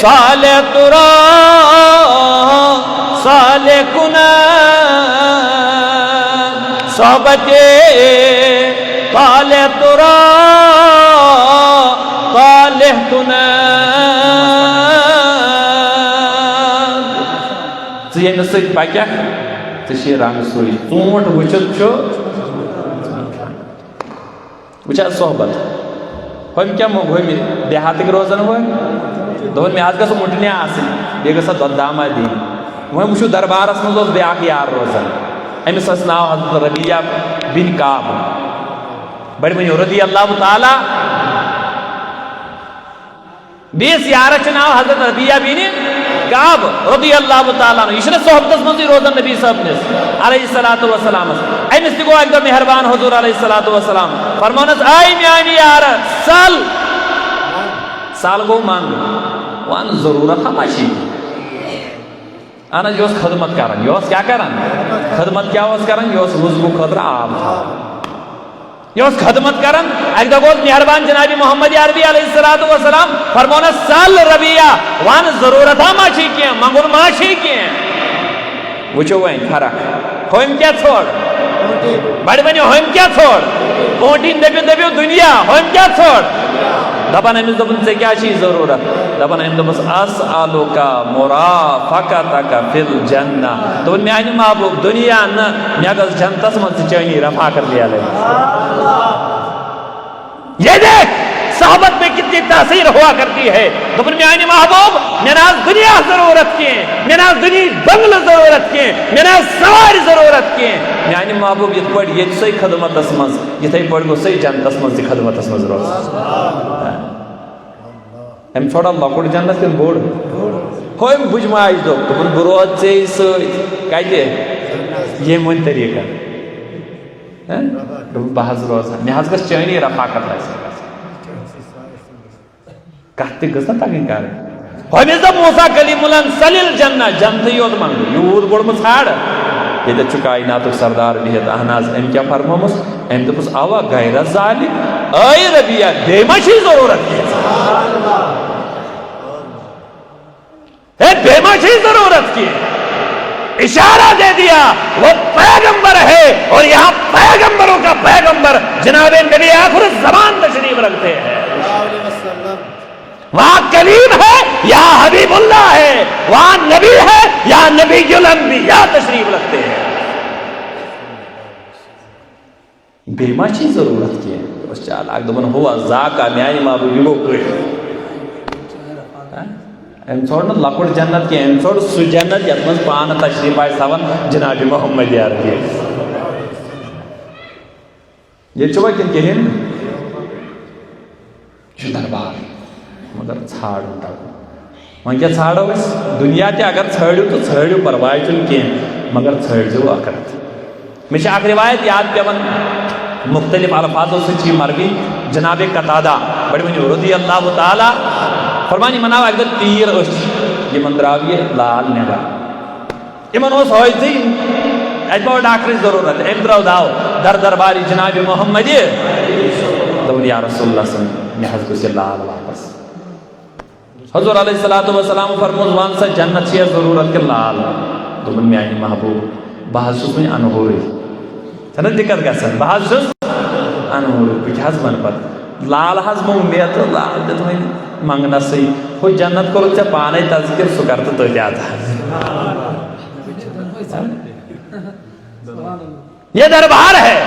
صالح تُرا صالح کُنَد، صحبتِ طالع تُرا طالع کُنَد۔" ژٕ ییٚمِس سۭتۍ پَکَکھ، ژٕ چھِ رنٛگ سُے۔ ژوٗنٛٹھ وٕچھِتھ چھُ وٕچھ حظ صحبت۔ ہُمۍ کیٛاہ موٚنٛگ؟ ہُمہِ دیہاتٕکۍ روزَن وٲلۍ۔ دوٚپُن، "مےٚ حظ گٔژھ مُٹنہِ آسٕنۍ، بیٚیہِ گٔژھ اَتھ دۄدٕ دام آسٕنۍ دِنۍ۔" وۄنۍ وٕچھِو، دربارَس منٛز اوس بیٛاکھ یار روزان، أمِس ٲس ناو حضرت ربیعہ بن کعب۔ بڑٕ ؤنِو، رضی اللہ تعالیٰ۔ بیٚیِس یارس چھُ ناو حضرت ربیعہ بن کعب رضی اللہ تعالیٰ عنہ۔ یہِ چھُنہ صحبتس منٛزٕے روزان نبی صٲبنِس علیہ الصلوۃ والسلامس۔ أمِس تہِ گوٚو اَکہِ دۄہ مہربان حضور علیہ الصلوۃ والسلام۔ فرمونس، "اے میانہِ یارٕ، سل۔" سل گوٚو منٛگ۔ وَن، ضروٗرت ہا ما چھِ؟ اہن حظ، یہِ اوس خدمت کران۔ یہِ اوس کیٛاہ کران؟ خدمت کیٛاہ اوس کران؟ یہِ اوس وضوٗ خٲطرٕ آب تھاوان۔ یہِ اوس خدمت کران۔ اَکہِ دۄہ گوٚو مہربان جناب محمد عربی علیہ الصلوۃ والسلام، فرمونس، "سل ربیعہ، وَن، ضروٗرت ہا ما چھِ کینٛہہ؟ منٛگُن ما چھِ کینٛہہ؟" وٕچھِو وۄنۍ فرق۔ ہُمۍ کیٛاہ ژھوٚڑ؟ بڑٕ ؤنِو، ہُمۍ کیٛاہ ژھوٚڑ؟ پونٛٹِنۍ دٔپِو، دٔپِو دُنیا، ہُمۍ کیٛاہ ژھوٚڑ؟ دَپان أمِس، دوٚپُن، "ژےٚ کیٛاہ چھِی ضروٗرت؟" دَپان أمۍ دوٚپُس، "اسألک مرافقتک فی الجنہ۔" دوٚپُن، "میانہِ محبوب، دُنیا نہٕ، مےٚ گٔژھ جنتس منٛز ژٕ چٲنی رفاقت میلٕنۍ۔" یہ دیکھ، صحبت میں کتنی تاثیر ہوا کرتی ہے۔ دوٚپُن، "میانہِ محبوب، مےٚ نہ حظ دُنیا ضروٗرت کینٛہہ، مےٚ نہ حظ دُنیا بنگلہٕ ضروٗرت کینٛہہ، مےٚ نہ حظ سوارِ ضروٗرت کینٛہہ۔" میانہِ محبوب، یِتھ پٲٹھۍ ییٚتہِ سۄے خدمتس منٛز، یِتھے پٲٹھۍ گوٚژھ سۄے جنتس منٛز تہِ خدمتس منٛز روزُن۔ أمۍ ژھوڑا لۄکُٹ جنت کِنہٕ بوٚڑ؟ ہُمۍ بُجہِ ماجہِ دوٚپ، دوٚپُن، "بہٕ روزٕ ژےٚ سۭتۍ۔" کَتہِ؟ ییٚمہِ وۄنۍ طریٖقہٕ۔ ہہ؟ دوٚپُن، بہٕ حظ روزٕ ہا، مےٚ حظ گژھِ چٲنی رفاقت آسٕنۍ۔ کتھ تہِ گٔژھ نا تگٕنۍ کرٕنۍ۔ ہُمِس دوٚپ موسیٰ کلیم اللہ، سل الجنہ، جنتٕے یوت منٛگہٕ، یوٗت بوٚڑ مہٕ ژھانٛڈ۔ ییٚتٮ۪تھ چھُ کائناتُک سردار بِہِتھ، اہن حظ، أمۍ کیٛاہ فرمومُت؟ أمۍ دوٚپُس، اوا غیر ذالک، اے ربیا، بیٚیہِ ما چھُے ضروٗرت کینٛہہ؟ ہے، بیٚیہِ ما چھُے ضروٗرت کینٛہہ؟ اشارہ دے دیا، وہ پیغمبر ہے اور یہاں پیغمبروں کا پیغمبر جناب نبی آخر الزمان تشریف رکھتے ہیں۔ وہاں کلیم ہے، یہاں حبیب اللہ ہے، وہاں نبی ہے، یہاں نبی الانبیاء تشریف رکھتے ہیں۔ بیٚیہِ ما چھِ ضروٗرت کینٛہہ؟ یہِ اوس چالاک، دوٚپُن، ہوا ذاکا، میانہِ محبوٗب، یہِ گوٚو کٲفی۔ ہا؟ أمۍ ژھونٛڈ نہٕ لۄکُٹ جنت کینٛہہ، أمۍ ژھونٛڈ سُہ جنت یَتھ منٛز پانہٕ تشریٖف آسہِ تھاوان جناب محمد عربی۔ ییٚتہِ چھُوا کِنہٕ کِہیٖنۍ؟ یہِ چھُ دربار، مگر ژھانٛڈُن تَتہِ۔ وۄنۍ کیٛاہ ژھانٛڈو أسۍ؟ دُنیا تہِ اگر ژھٲنٛڈِو تہٕ ژھٲنٛڈِو، پرواے چھُنہٕ کینٛہہ، مگر ژھٲنٛڈزیو ٲخرت۔ مےٚ چھِ اکھ رِوایت یاد پٮ۪وان، مُختٔلِف الفاظو سۭتۍ چھِ یہِ مروی۔ جناب قتادہ، گۄڈٕ ؤنِو رضی اللہ تعالیٰ، فرمان، یِمن آو اکہِ دۄہ تیٖر أچھ، یِمن درٛاو یہِ لال نٮ۪بر۔ یِمن اوس حٲجتٕے، اَتہِ ما اوس ڈاکٹرٕچ ضروٗرت؟ أمۍ ترٛٲو دَو، در دربارِ جناب محمدِ۔ دوٚپُن، یا رسول اللہ صلی اللہ علیہ وسلم، مےٚ حظ گوٚژھ یہِ لال واپس۔ حضور علیہ الصلوۃ والسلام فرمووُس، وَن سا، جنت چھِ یا ضروٗرت کِنہٕ لال؟ دوٚپُن، میانہِ محبوٗب، بہٕ حظ چھُس وُنہِ انہورٕے۔ چھَنہ دِقت گژھان؟ بہٕ حظ چھُس انہورٕے، بہٕ کیٛاہ حظ وَنہٕ پَتہٕ؟ لال حظ موٚنگ مےٚ تہٕ لال دیُت وۄنۍ منٛگنَسٕے۔ ہُہ جنت کوٚرُتھ ژےٚ پانَے تذکر، سُہ کر تہٕ تٔتھۍ اَتھ۔ یہ دربار ہے،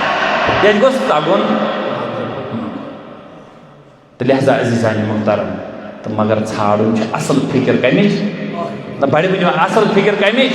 ییٚتہِ گوٚژھ تَگُن۔ تہٕ لہذا عزیزانِ محترم، تہٕ مگر ژھانٛڈُن چھُ اصل فکر کمِچ؟ نہ، بڑِ ؤنِو، اصل فکر کمِچ؟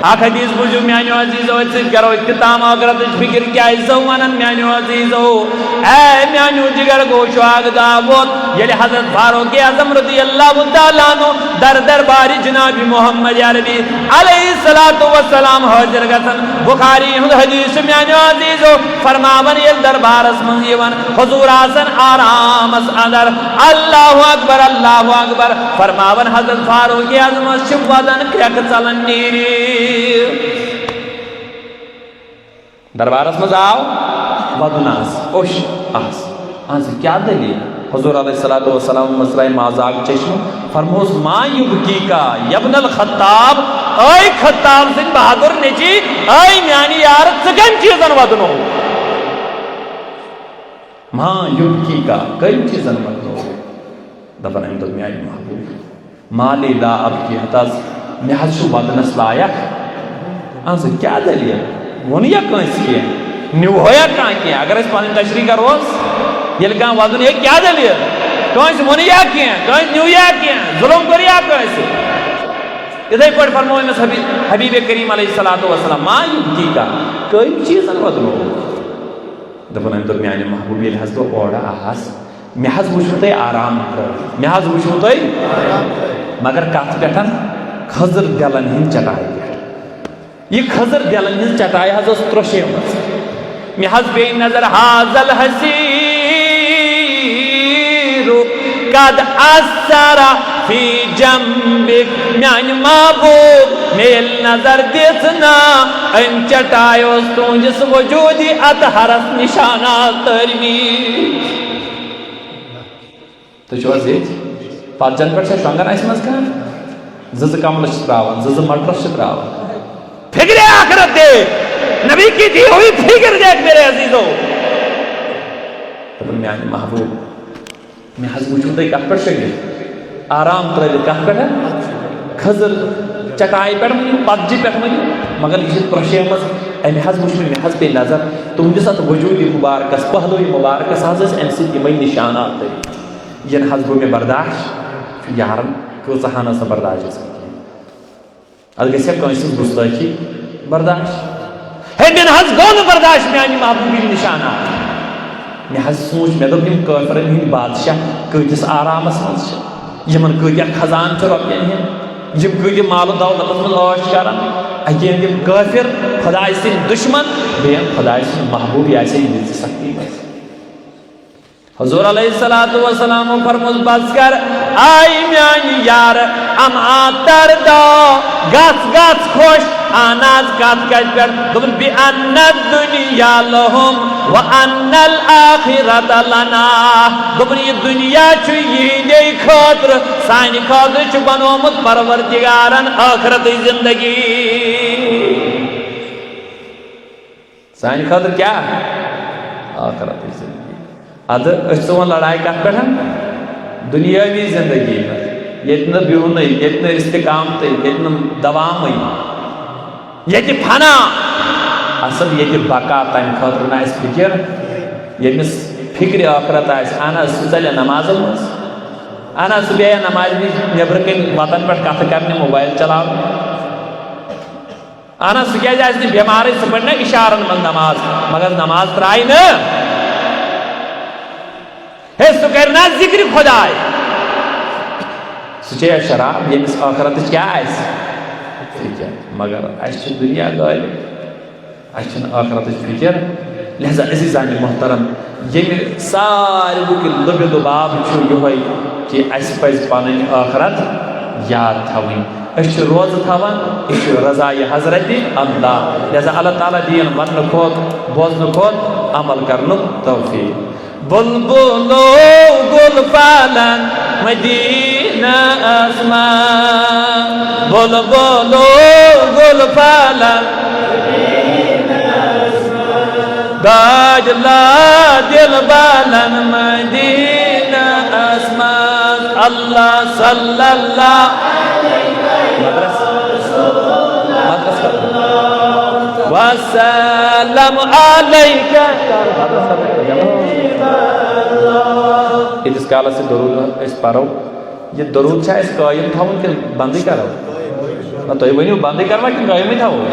اکھ حدیث بوٗزِو میانیو عزیزو، أتھۍ سۭتۍ کرو اختتام ٲخرتٕچ فکر۔ کیٛازِ چھِسو ونان میانیو عزیزو؟ اے میانیو جگر گوشو، اکھ دۄہ ووت، ییٚلہِ حضرت فاروق اعظم رضی اللہ تعالیٰ عنہ در دربارِ جناب محمد عربی علیہ الصلوۃ والسلام حٲضِر گژھن۔ بخاری ہُنٛد حدیث چھُ میانیو عزیزو، فرماوان ییٚلہِ دربارس منٛز یِوان، حضور آسان آرامس اندر، اللہ اکبر، اللہ اکبر، فرماوان حضرت فاروق اعظمس چھِ ودان کرٛٮ۪کھ ژلان نیٖرِتھ۔ دربارس منٛز آو ودُن آس، اوٚش آس۔ اہن سا، کیٛاہ دٔلیٖل؟ حضور علیہ الصلوۃ والسلام مژرایہِ مازاگ چشمہٕ، فرموس، ما یبکیک یابن الخطاب، اے خطاب سٕنٛدۍ بہادر نیٚچی، اے میانہِ یارٕ، ژٕ کمہِ چیٖزن ودنووُکھ؟ ما یبکیک، کمہِ چیٖزن ودنووُکھ؟ دپان، أمۍ دوٚپ، میانہِ محبوب، ما لی لا ابکی، ہتہٕ حظ، مےٚ حظ چھُ ودنس لایق۔ اہن سا، کیٛاہ دٔلیٖل؟ ووٚن یا کٲنٛسہِ کینٛہہ؟ نیوٗہا کانٛہہ کینٛہہ؟ اگر أسۍ پنٕنۍ تشریح کرہوس، ییٚلہِ کانٛہہ ودُن ہیٚکہِ، کیٛاہ دٔلیٖل؟ کٲنٛسہِ ووٚن یا کینٛہہ؟ کٲنٛسہِ نیوٗ یا کینٛہہ؟ ظُلم کوٚر یا کٲنٛسہِ؟ یِتھَے پٲٹھۍ فرموو أمِس حبیب، حبیب کریم علیہ الصلوۃ والسلام، ما یبکیک، کٔمۍ چیٖزن ودنووُکھ؟ دوٚپُن، أمۍ دوٚپ، میانہِ محبوب، ییٚلہِ حظ بہٕ اورٕ آس، مےٚ حظ وٕچھوٕ تۄہہِ آرام ترٛٲوِتھ۔ مےٚ حظ وٕچھوٕ تۄہہِ، مگر کتھ پٮ۪ٹھ؟ کھٔزٕر دٮ۪لن ہٕنٛدِ چٹایہِ پٮ۪ٹھ۔ یہِ کھٔزٕر دٮ۪لن ہٕنٛز چٹاے حظ ٲس ترٛوشیمٕژ۔ مےٚ حظ پیٚیہِ نظر، حاذ الحصیر قد اثر فی جنبک۔ میانہِ محبوب، مےٚ ییٚلہِ نظر دِژ نا، أمۍ چٹایہِ اوس تُہنٛدِس وجوٗدی اطہرس نشانات تٲرمٕتۍ۔ تُہۍ چھِو حظ ییٚتہِ؟ پتجن پٮ۪ٹھ چھا شۄنٛگان اَسہِ منٛز کانٛہہ؟ زٕ زٕ کملہٕ چھِ ترٛاوان، زٕ زٕ مٹرس چھِ ترٛاوان۔ فکرِ آخرت دیکھ، نبی کی دی ہوئی فکر دیکھ میرے عزیزو۔ دوٚپُن، میانہِ محبوب، مےٚ حظ وٕچھوٕ تۄہہِ کتھ پٮ۪ٹھ شۄنٛگِتھ؟ آرام ترٛٲوِتھ کتھ پٮ۪ٹھ؟ کھٔزٕر چٹایہِ پٮ۪ٹھ ؤنِو، پتجہِ پٮ۪ٹھ ؤنِو، مگر یہِ چھِ ترٛوشیمٕژ۔ أمۍ حظ وٕچھ مےٚ، مےٚ حظ پیٚیہِ نظر، تُہنٛدِس اتھ وجوٗدِ مبارکس، پہلوِ مبارکس حظ ٲسۍ امہِ سۭتۍ یِمے نشانات تٔرۍ۔ یہِ نہ حظ گوٚو مےٚ برداش۔ یارن کۭژاہ ہن ٲس نہٕ برداش گژھان کینٛہہ۔ اتھ گژھِ ہا کٲنٛسہِ ہٕنٛز گُستٲخی برداش؟ ہے، مےٚ نہ حظ گوٚو نہٕ برداش میانہِ محبوٗبٕنۍ نشانات۔ مےٚ حظ سوٗنٛچ، مےٚ دوٚپ، یِم کٲفرن ہٕنٛدۍ بادشاہ کۭتِس آرامس منٛز چھِ، یِمن کۭتیاہ خزانہٕ چھِ رۄپین ہٕنٛدۍ۔ یِم کۭتیاہ مال و دولتس منٛز عٲش کران۔ اکہِ اندٕ یِم کٲفر، خدایہِ سٕنٛدۍ دُشمن، بیٚیَن خۄداے سُنٛد محبوٗب، یہِ آسہِ ہے ییٖژ سختی منٛز۔ حضور علیہ الصلوۃ والسلام فرموس، بس کر، آے میانہِ یار، اما تردا، گژھ گژھ خۄش۔ اہن حظ، کتھ کتھ پٮ۪ٹھ؟ دوٚپُن، بِأَنَّ الدُّنْيَا لَهُمْ وَأَنَّ الْآخِرَةَ لَنَا۔ دوٚپُن، یہِ دُنیا چھُ یِہِنٛدے خٲطرٕ، سانہِ خٲطرٕ چھُ بنومُت پروردگارن ٲخرتٕچ زندگی۔ سانہِ خٲطرٕ کیٛاہ؟ ٲخرتٕچ زندگی۔ ادٕ أسۍ ژٕ وۄنۍ لڑایہِ کتھ پٮ۪ٹھ؟ دُنیٲوی زندگی منٛز، ییٚتہِ نہٕ بِہُنٕے، ییٚتہِ نہٕ استقامتٕے، ییٚتہِ نہٕ دوامٕے، ییٚتہِ فنا۔ اصل ییٚتہِ بقا، تمہِ خٲطرٕ نہٕ آسہِ فکر۔ ییٚمِس فکرِ ٲخرت آسہِ، اہن حظ، سُہ ژلہِ نمازن منٛز۔ اہن حظ، سُہ بیٚہہِ نمازِ نِش نیٚبرٕ کنہِ وتن پٮ۪ٹھ کتھٕ کرنہِ، موبایل چلاونہِ۔ اہن حظ، سُہ کیٛازِ آسہِ نہٕ بٮ۪مارٕے؟ سُہ پرِ نا اِشارن منٛز نماز، مگر نماز ترٛایہِ نہٕ۔ ہے، سُہ کرِ نا ذِکرِ خۄداے؟ سُہ چیٚیہِ شراب، ییٚمِس ٲخرتٕچ کیٛاہ آسہِ فِکر؟ مگر اَسہِ چھِ دُنیا غٲلب، اَسہِ چھِنہٕ ٲخرتٕچ فِکر۔ لہذا عزیزانِ محترم، ییٚمہِ ساروٕے کھۄتہٕ لُبہِ لُباب چھُ یِہوٚے کہِ اَسہِ پَزِ پَنٕنۍ ٲخرت یاد تھاوٕنۍ۔ أسۍ چھِ روزٕ تھاوان، یہِ چھُ رضایہِ حضرتِ اللہ۔ لہذا اللہ تعالیٰ دِیِن وَننہٕ کھۄتہٕ، بوزنہٕ کھۄتہٕ عمل کرنُک توفیٖق۔ بلبلو گل پالن مدینہ آسمان، بلبلو گل پالن داج لا دل بالن مدینہ آسمان۔ اللہ صلی اللہ مدرس، مدرس وسلم علیکہ۔ ییٖتِس کالس یہِ درود أسۍ پرو، یہِ درود چھا اَسہِ قٲیِم تھاوُن کِنہٕ بندٕے کرو؟ نہ، تُہۍ ؤنِو، بندٕے کروا کِنہٕ قٲیِمٕے تھاوو؟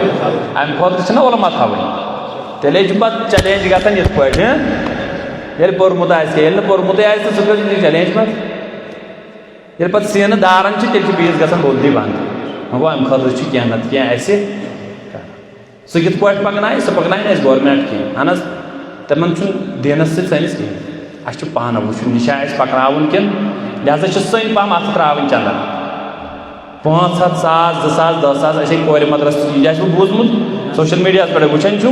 اَمہِ خٲطرٕ چھِنہ علماء تھاوٕنۍ۔ تیٚلے چھُ پتہٕ challenge گژھان یِتھ پٲٹھۍ، ہہ؟ ییٚلہِ پوٚرمُت آسہِ، ییٚلہِ نہٕ پوٚرمُتٕے آسہِ، تہٕ سُہ کیٛاہ چھُ challenge پتہٕ؟ ییٚلہِ پتہٕ سیٖنہٕ داران چھِ، تیٚلہِ چھِ بیٚیِس گژھان بوٚد ہِوی بنٛد۔ وۄنۍ گوٚو، اَمہِ خٲطرٕ چھُ کینٛہہ نتہٕ کینٛہہ اَسہِ۔ سُہ کِتھ پٲٹھۍ پَکنایہِ؟ سُہ پَکنایہِ نہٕ اَسہِ government کینٛہہ۔ اَہَن حظ، تِمَن چھُنہٕ دیٖنَس سۭتۍ سٲنِس کِہیٖنۍ۔ اَسہِ چھُ پانہٕ وٕچھُن، یہِ چھا اَسہِ پَکناوُن کِنہٕ لہذا چھِ سٲنۍ پَہَم اَتھٕ ترٛاوٕنۍ چَندَن۔ پانٛژھ ہَتھ، ساس، زٕ ساس، دَہ ساس، اَسہِ ہے کورِ مدرسہٕ، یہِ چھُ اَسہِ بوٗزمُت، social mediaہَس پٮ۪ٹھ وٕچھان چھُ،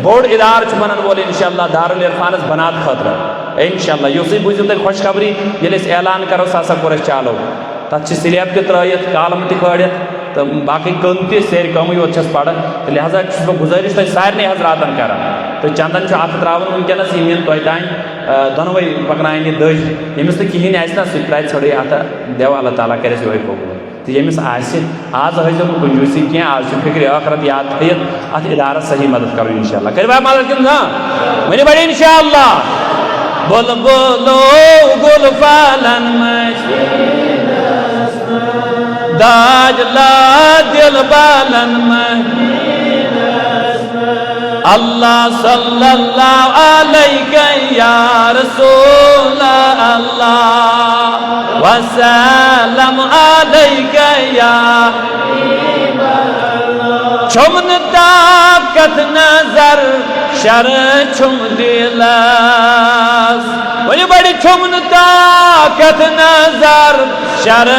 بوٚڑ اِدارٕ چھُ بَنَن وول اِنشاءاللہ دارالعرفانَس بنات خٲطرٕ۔ اِنشاءاللہ، یُسٕے بوٗزِو تُہۍ خوشخبری، ییٚلہِ أسۍ اعلان کَرو، سُہ ہسا کوٚر اَسہِ چالو۔ تَتھ چھِ slab تہِ ترٛٲیِتھ، column تہِ کھٲلِتھ، تہٕ باقٕے کٲم تہِ سیرِ کٲمٕے یوت چھَس پَران۔ تہٕ لہذا چھُس بہٕ گُزٲرِش تۄہہِ سارنٕے حضراتَن کران۔ تہٕ چندن چھُ اَتھٕ ترٛاوُن وٕنکیٚنَس، یِم یِن توتہِ تام، آ، دۄنوَے پَکناوَن یہِ دٔج۔ ییٚمِس نہٕ کِہیٖنۍ آسہِ نہ، سُہ تہِ ترٛاوِ ژھٔڑٕے اَتھٕ، دٮ۪و اللہ تعالیٰ کَرٮ۪س یِہوٚے قبوٗل۔ تہٕ ییٚمِس آسہِ، آز ہٲیزیو نہٕ کنجوٗسی کینٛہہ، آز چھُ فِکرِ ٲخرت یاد تھٲیِتھ اَتھ اِدارَس صحیح مدد کَرُن اِنشاءاللہ۔ کٔرِو بھائی مدد کِنہٕ نہ؟ ؤنِو بَڑٕ اِنشاءاللہ۔ بلبلو گل پالن مدینہ آسمان، داج لا دل بالن مدینہ آسمان۔ اللہ صلی اللہ علیک یا رسول اللہ، وسلم علیک یا حبیب اللہ۔ چھُم نہٕ طاقت نظر شر چھُم دِلس، ؤنِو بڑِ، چھُم نہٕ طاقت نظر شر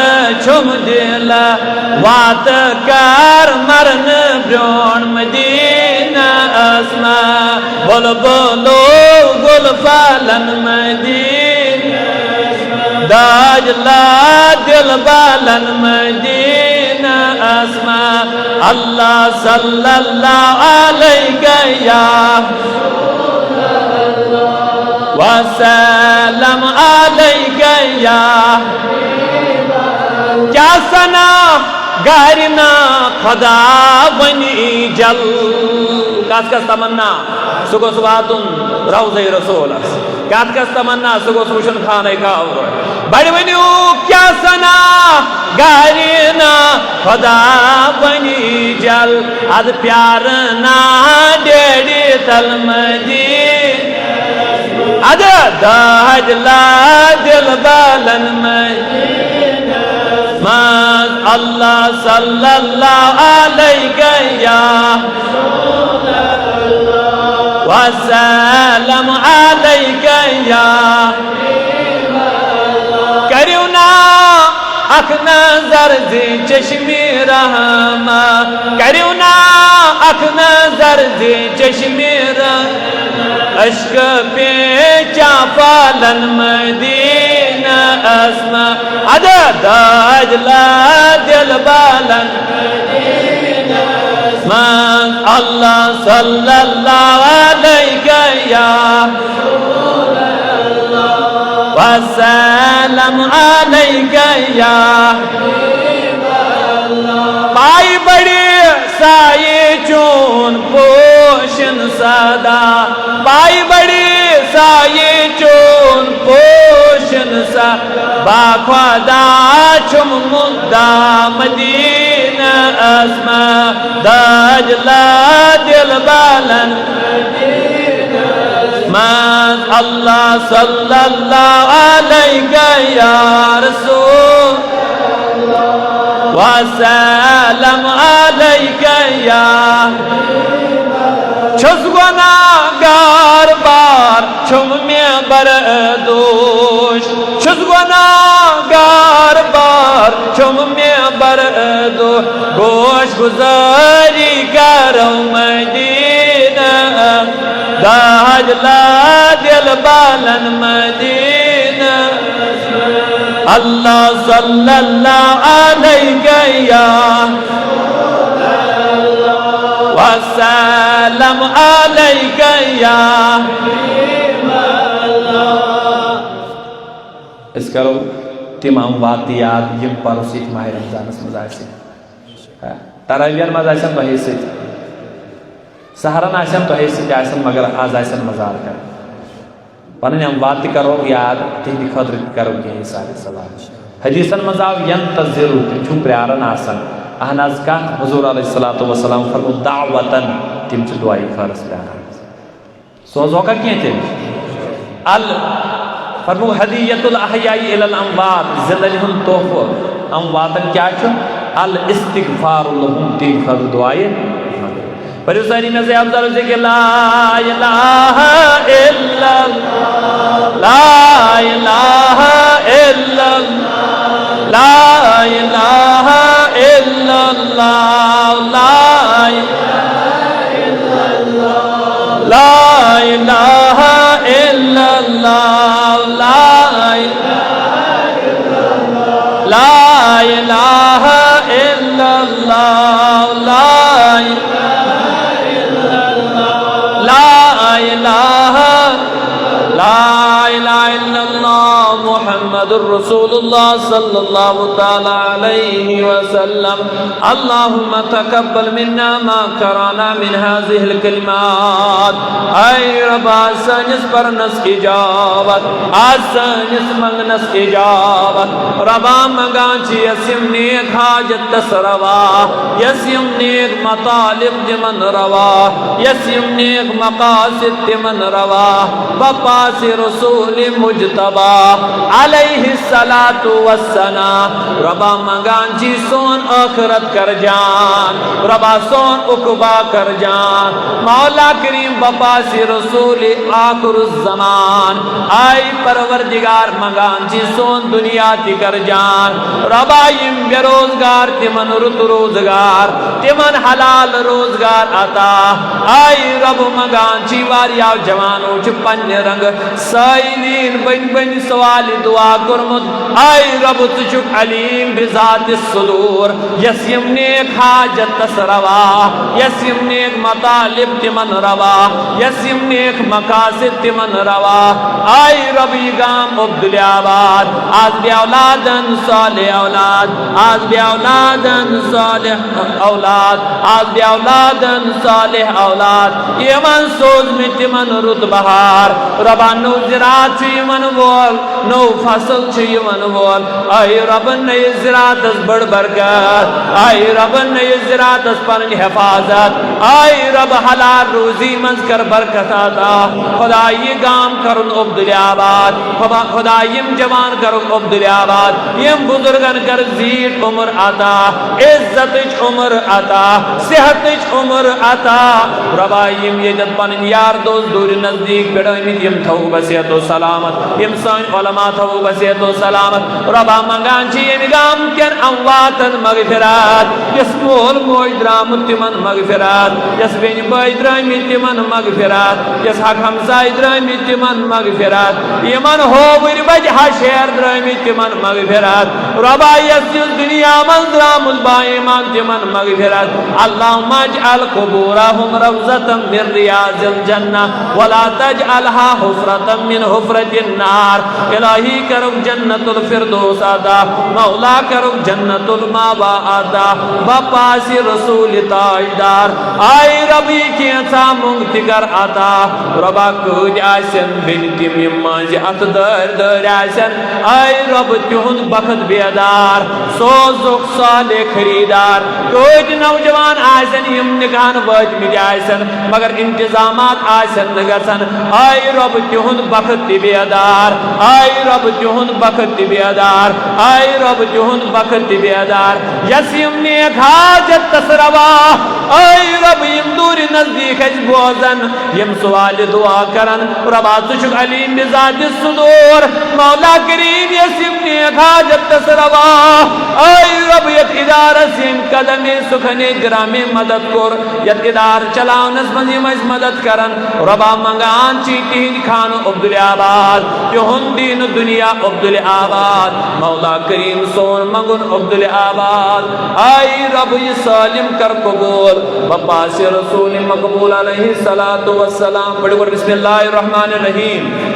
چھُم دِلس، واتہٕ کر مرنہٕ برٛونٛٹھ مدینہ آسمان۔ بلبلو گل پالن مدینہ، داج لا دل بالن مدینہ آسمان۔ اللہ صلی اللہ علیک یا وسلم علیک یا۔ کیا ثنا گارنا خدا بنی جل۔ کس کس تمنا؟ سُہ گوٚژھ واتُن روضہ رسولس۔ کتھ کس تمنا؟ سُہ گوٚژھ وٕچھُن خانہ کعبہ۔ بڑِ ؤنِو، کیا ثنا گارنا خدا بنی جل، اد پیارنا ڈیڈی تل مدینہ۔ اد داج لا دل بالن مدینہ۔ ماز اللہ صلی اللہ علیک یا۔ والسلام عليك يا، کٔرِو نا اکھ نظر زِ چشمِ رحمت، کٔرِو نا اکھ نظر زِ چشمِ رحمت، عشق پیچا پالن مدینہ اسما، ادا داج لا دل بالن مدینہ اسما، اللہ صلی اللہ علیہ یا وسلم علیک یا۔ پائی بڑی سائی چون پوشن سدا، پائی بڑی سائی چون پوشن سدا، با خدا چم مدام دین اسما، داج لا دل بالن منٛز، اللہ صلی اللہ علیہ یا رسول، وسلم علیہ یا۔ چھُس گناہگار بار چھُم مےٚ بردوش، چھُس گناہگار بار چھُم مےٚ بردوش، گوش گزاری کرو مدینہ، داج لا دل بالن مدینہ۔ اللہ صلی اللہ علیہ یا وسلم علیہ یا۔ أسۍ کرو تِم اموات تہِ یاد، یِم پرُس ییٚتہِ ماہِ رمضانس منٛز آسہِ۔ تراویحن منٛز آسن تۄہے سۭتۍ، سحرن آسن تۄہے سۭتۍ آسن، مگر از آسن مزار کران۔ پنٕنۍ اموات تہِ کرو یاد، تِہنٛدِ خٲطرٕ تہِ کرو کینٛہہ ایثار ثواب۔ حدیثن منٛز آو، "ینتظر"، تِم چھِو پراران آسان۔ اہن حظ، کتھ؟ حضور علیہ الصلوۃ والسلام فرمو، "دعوتن"، تِم چھِ دعایہِ خٲرس پراران۔ سوزوکھا کینٛہہ تیٚلہِ؟ ال، فرمو، "ہدیۃ الاحیاء الی الاموات"، زندن ہُنٛد تحفہٕ امواتن کیٛاہ چھُ؟ "الاستغفار لہم"، تِہنٛدِ خٲطرٕ دعایہِ۔ پٔرِو سٲری مےٚ سۭتۍ افضل ذکر، لا الہ الا اللہ، لا الہ الا اللہ، لا الہ الا اللہ، لا الہ الا اللہ، لا الہ الا اللہ، لا الہ الا اللہ، لا الہ الا اللہ، لا الہ الا اللہ، لا الہ، لا الہ الا اللہ محمد رسول اللہ صلی اللہ تعالی علیہ وسلم۔ اللهم تقبل منا ما قرأنا من هذه الكلمات۔ اے رب، آز سٲنِس پرنس اجابت، آز سٲنِس منگنس اجابت۔ ربا، منگان چھِ یس یِم نیک حاجت تس روا، یس یِم نیک مطالب تِمن روا، یس یِم نیک مقاصد تِمن روا، بپاس رسول مجتبی علیہ الصلوۃ والسلام۔ ربا، منگان چھِ سون ٲخرت کر جان، ربا سون عقبہ کر جان۔ مولا کریم، بپاس رسول آخر الزمان۔ اے پروردگار، منگان چھِ سون دنیا تہِ کر جان۔ ربا، یِم بے روزگار، تِمن رُت روزگار، تِمن حلال روزگار عطا۔ اے رب، منگان چھِ، واریاہو جوانو چھِ پننہِ رنگہٕ سائلین بٔنۍ بٔنۍ سوالہِ دعا کوٚرمُت۔ اے رب، ژٕ چھُکھ علیم بذات الصدور۔ یس یِم نیک حاجت تس روا، یس یِم نیک مطالب تِمن روا، یس یِم نیک مقاصد تِمن روا۔ اے رب، یہِ گام عبداللہ آباد، آز بے اولادن صالح اولاد، آز بے اولادن صالح اولاد، آز بے اولادن صالح اولاد۔ یِمن سوز مےٚ تِمن رُت بہار۔ ربا، نوٚو زِراعت چھُ یِوان وول، نوٚو فصل چھُ یِوان وول۔ اے رب، نٔیِس زِراعتس بٔڑ برکت۔ اے رب، نٔیِس زِراعتس پنٕنۍ حفاظت۔ آے رب، حلال روزی منٛز کر برکت عطا۔ خدا، یہِ گام کرُن عبدالآباد۔ خدا، خدا، یِم جوان کرُن عبدالآباد۔ یِم بزرگن کر زیٖٹھ عمر عطا، عزتٕچ عمر عطا، صحتٕچ عمر عطا۔ ربا، یِم ییٚتٮ۪تھ پنٕنۍ یار دوست دوٗرِ نزدیٖک پٮ۪ٹھ آمٕتۍ، یِم تھاوو بصحت و سلامت۔ یِم سٲنۍ علماء تھاوو بصحت و سلامت۔ رۄبا، منٛگان چھِ ییٚمہِ گامہٕ کٮ۪ن امواتن مغفرات، یُس مول موج درٛامُت تِمن مغفرات، یُس بیٚنہِ بٲے درٛٲمٕتۍ تِمن مغفرات، یُس حق ہمساے درٛٲمٕتۍ تِمن مغفرات، یِمن ہووٕرۍ بجہِ ہشیر درٛٲمٕتۍ تِمن مغفرات۔ رۄبا، یُس یُس دُنیا منٛز درٛامُت با ایمان تِمن مغفرات۔ اللهم اجعل قبورهم روضة من رياض الجنة ولا تجعلها حفرة من حفر النار۔ الہی کرُکھ جنت الفردوس عطا، مولا کرُکھ جنت المأویٰ عطا، بپاسِ رسول تاجدار۔ آے ربی کینژھا مونگ تہِ کر عطا۔ رۄبا، کۭتۍ آسن بیٚنہِ تِم یِم مٲنزِ اتھٕ دٲرۍ دٲرۍ آسن۔ آے رۄب، تِہُنٛد بخت بیدار، سوزُکھ صالح خریدار۔ کۭتۍ نوجوان آسن یِم نکاحن وٲتمٕتۍ آسن، مگر انتظامات آسن نہٕ گژھان۔ آے رۄب، تِہُنٛد بخت تہِ بیدار۔ آے رۄب، تِہُنٛد بخت تہِ بیدار۔ آے رۄب، تِہُنٛد بخت تہِ بیدار۔ یس یِم نیک حاجت تس روا۔ آے رۄب، یِم دوٗرِ نزدیٖک اَسہِ بوزن، یِم سوالِ دعا کرن۔ رۄبا، ژٕ چھُکھ علیم بذات الصدور۔ مولا کریم، یس یِم نیک حاجت تس روا۔ آے رۄب، یتھ ادارس یِم قدمِ سخنِ گرامِ مدد کوٚر، یتھ ادارٕ چلاونس منٛز یِم اَسہِ مدد کرن، رۄبا، منٛگان چھِ تِہنٛدِ خانہٕ عبدالآباد، تِہُنٛد دیٖنہٕ دُنیا عبدالآباد۔ مولا کریم، سون منٛگُن عبدالآباد۔ آے رۄب، یہِ سٲلِم کر قبوٗل۔ بپاسِ رسول مقبول علیہ الصلوۃ والسلام۔ پٔرِو گۄڈٕ بسم اللہ الرحمن الرحیم۔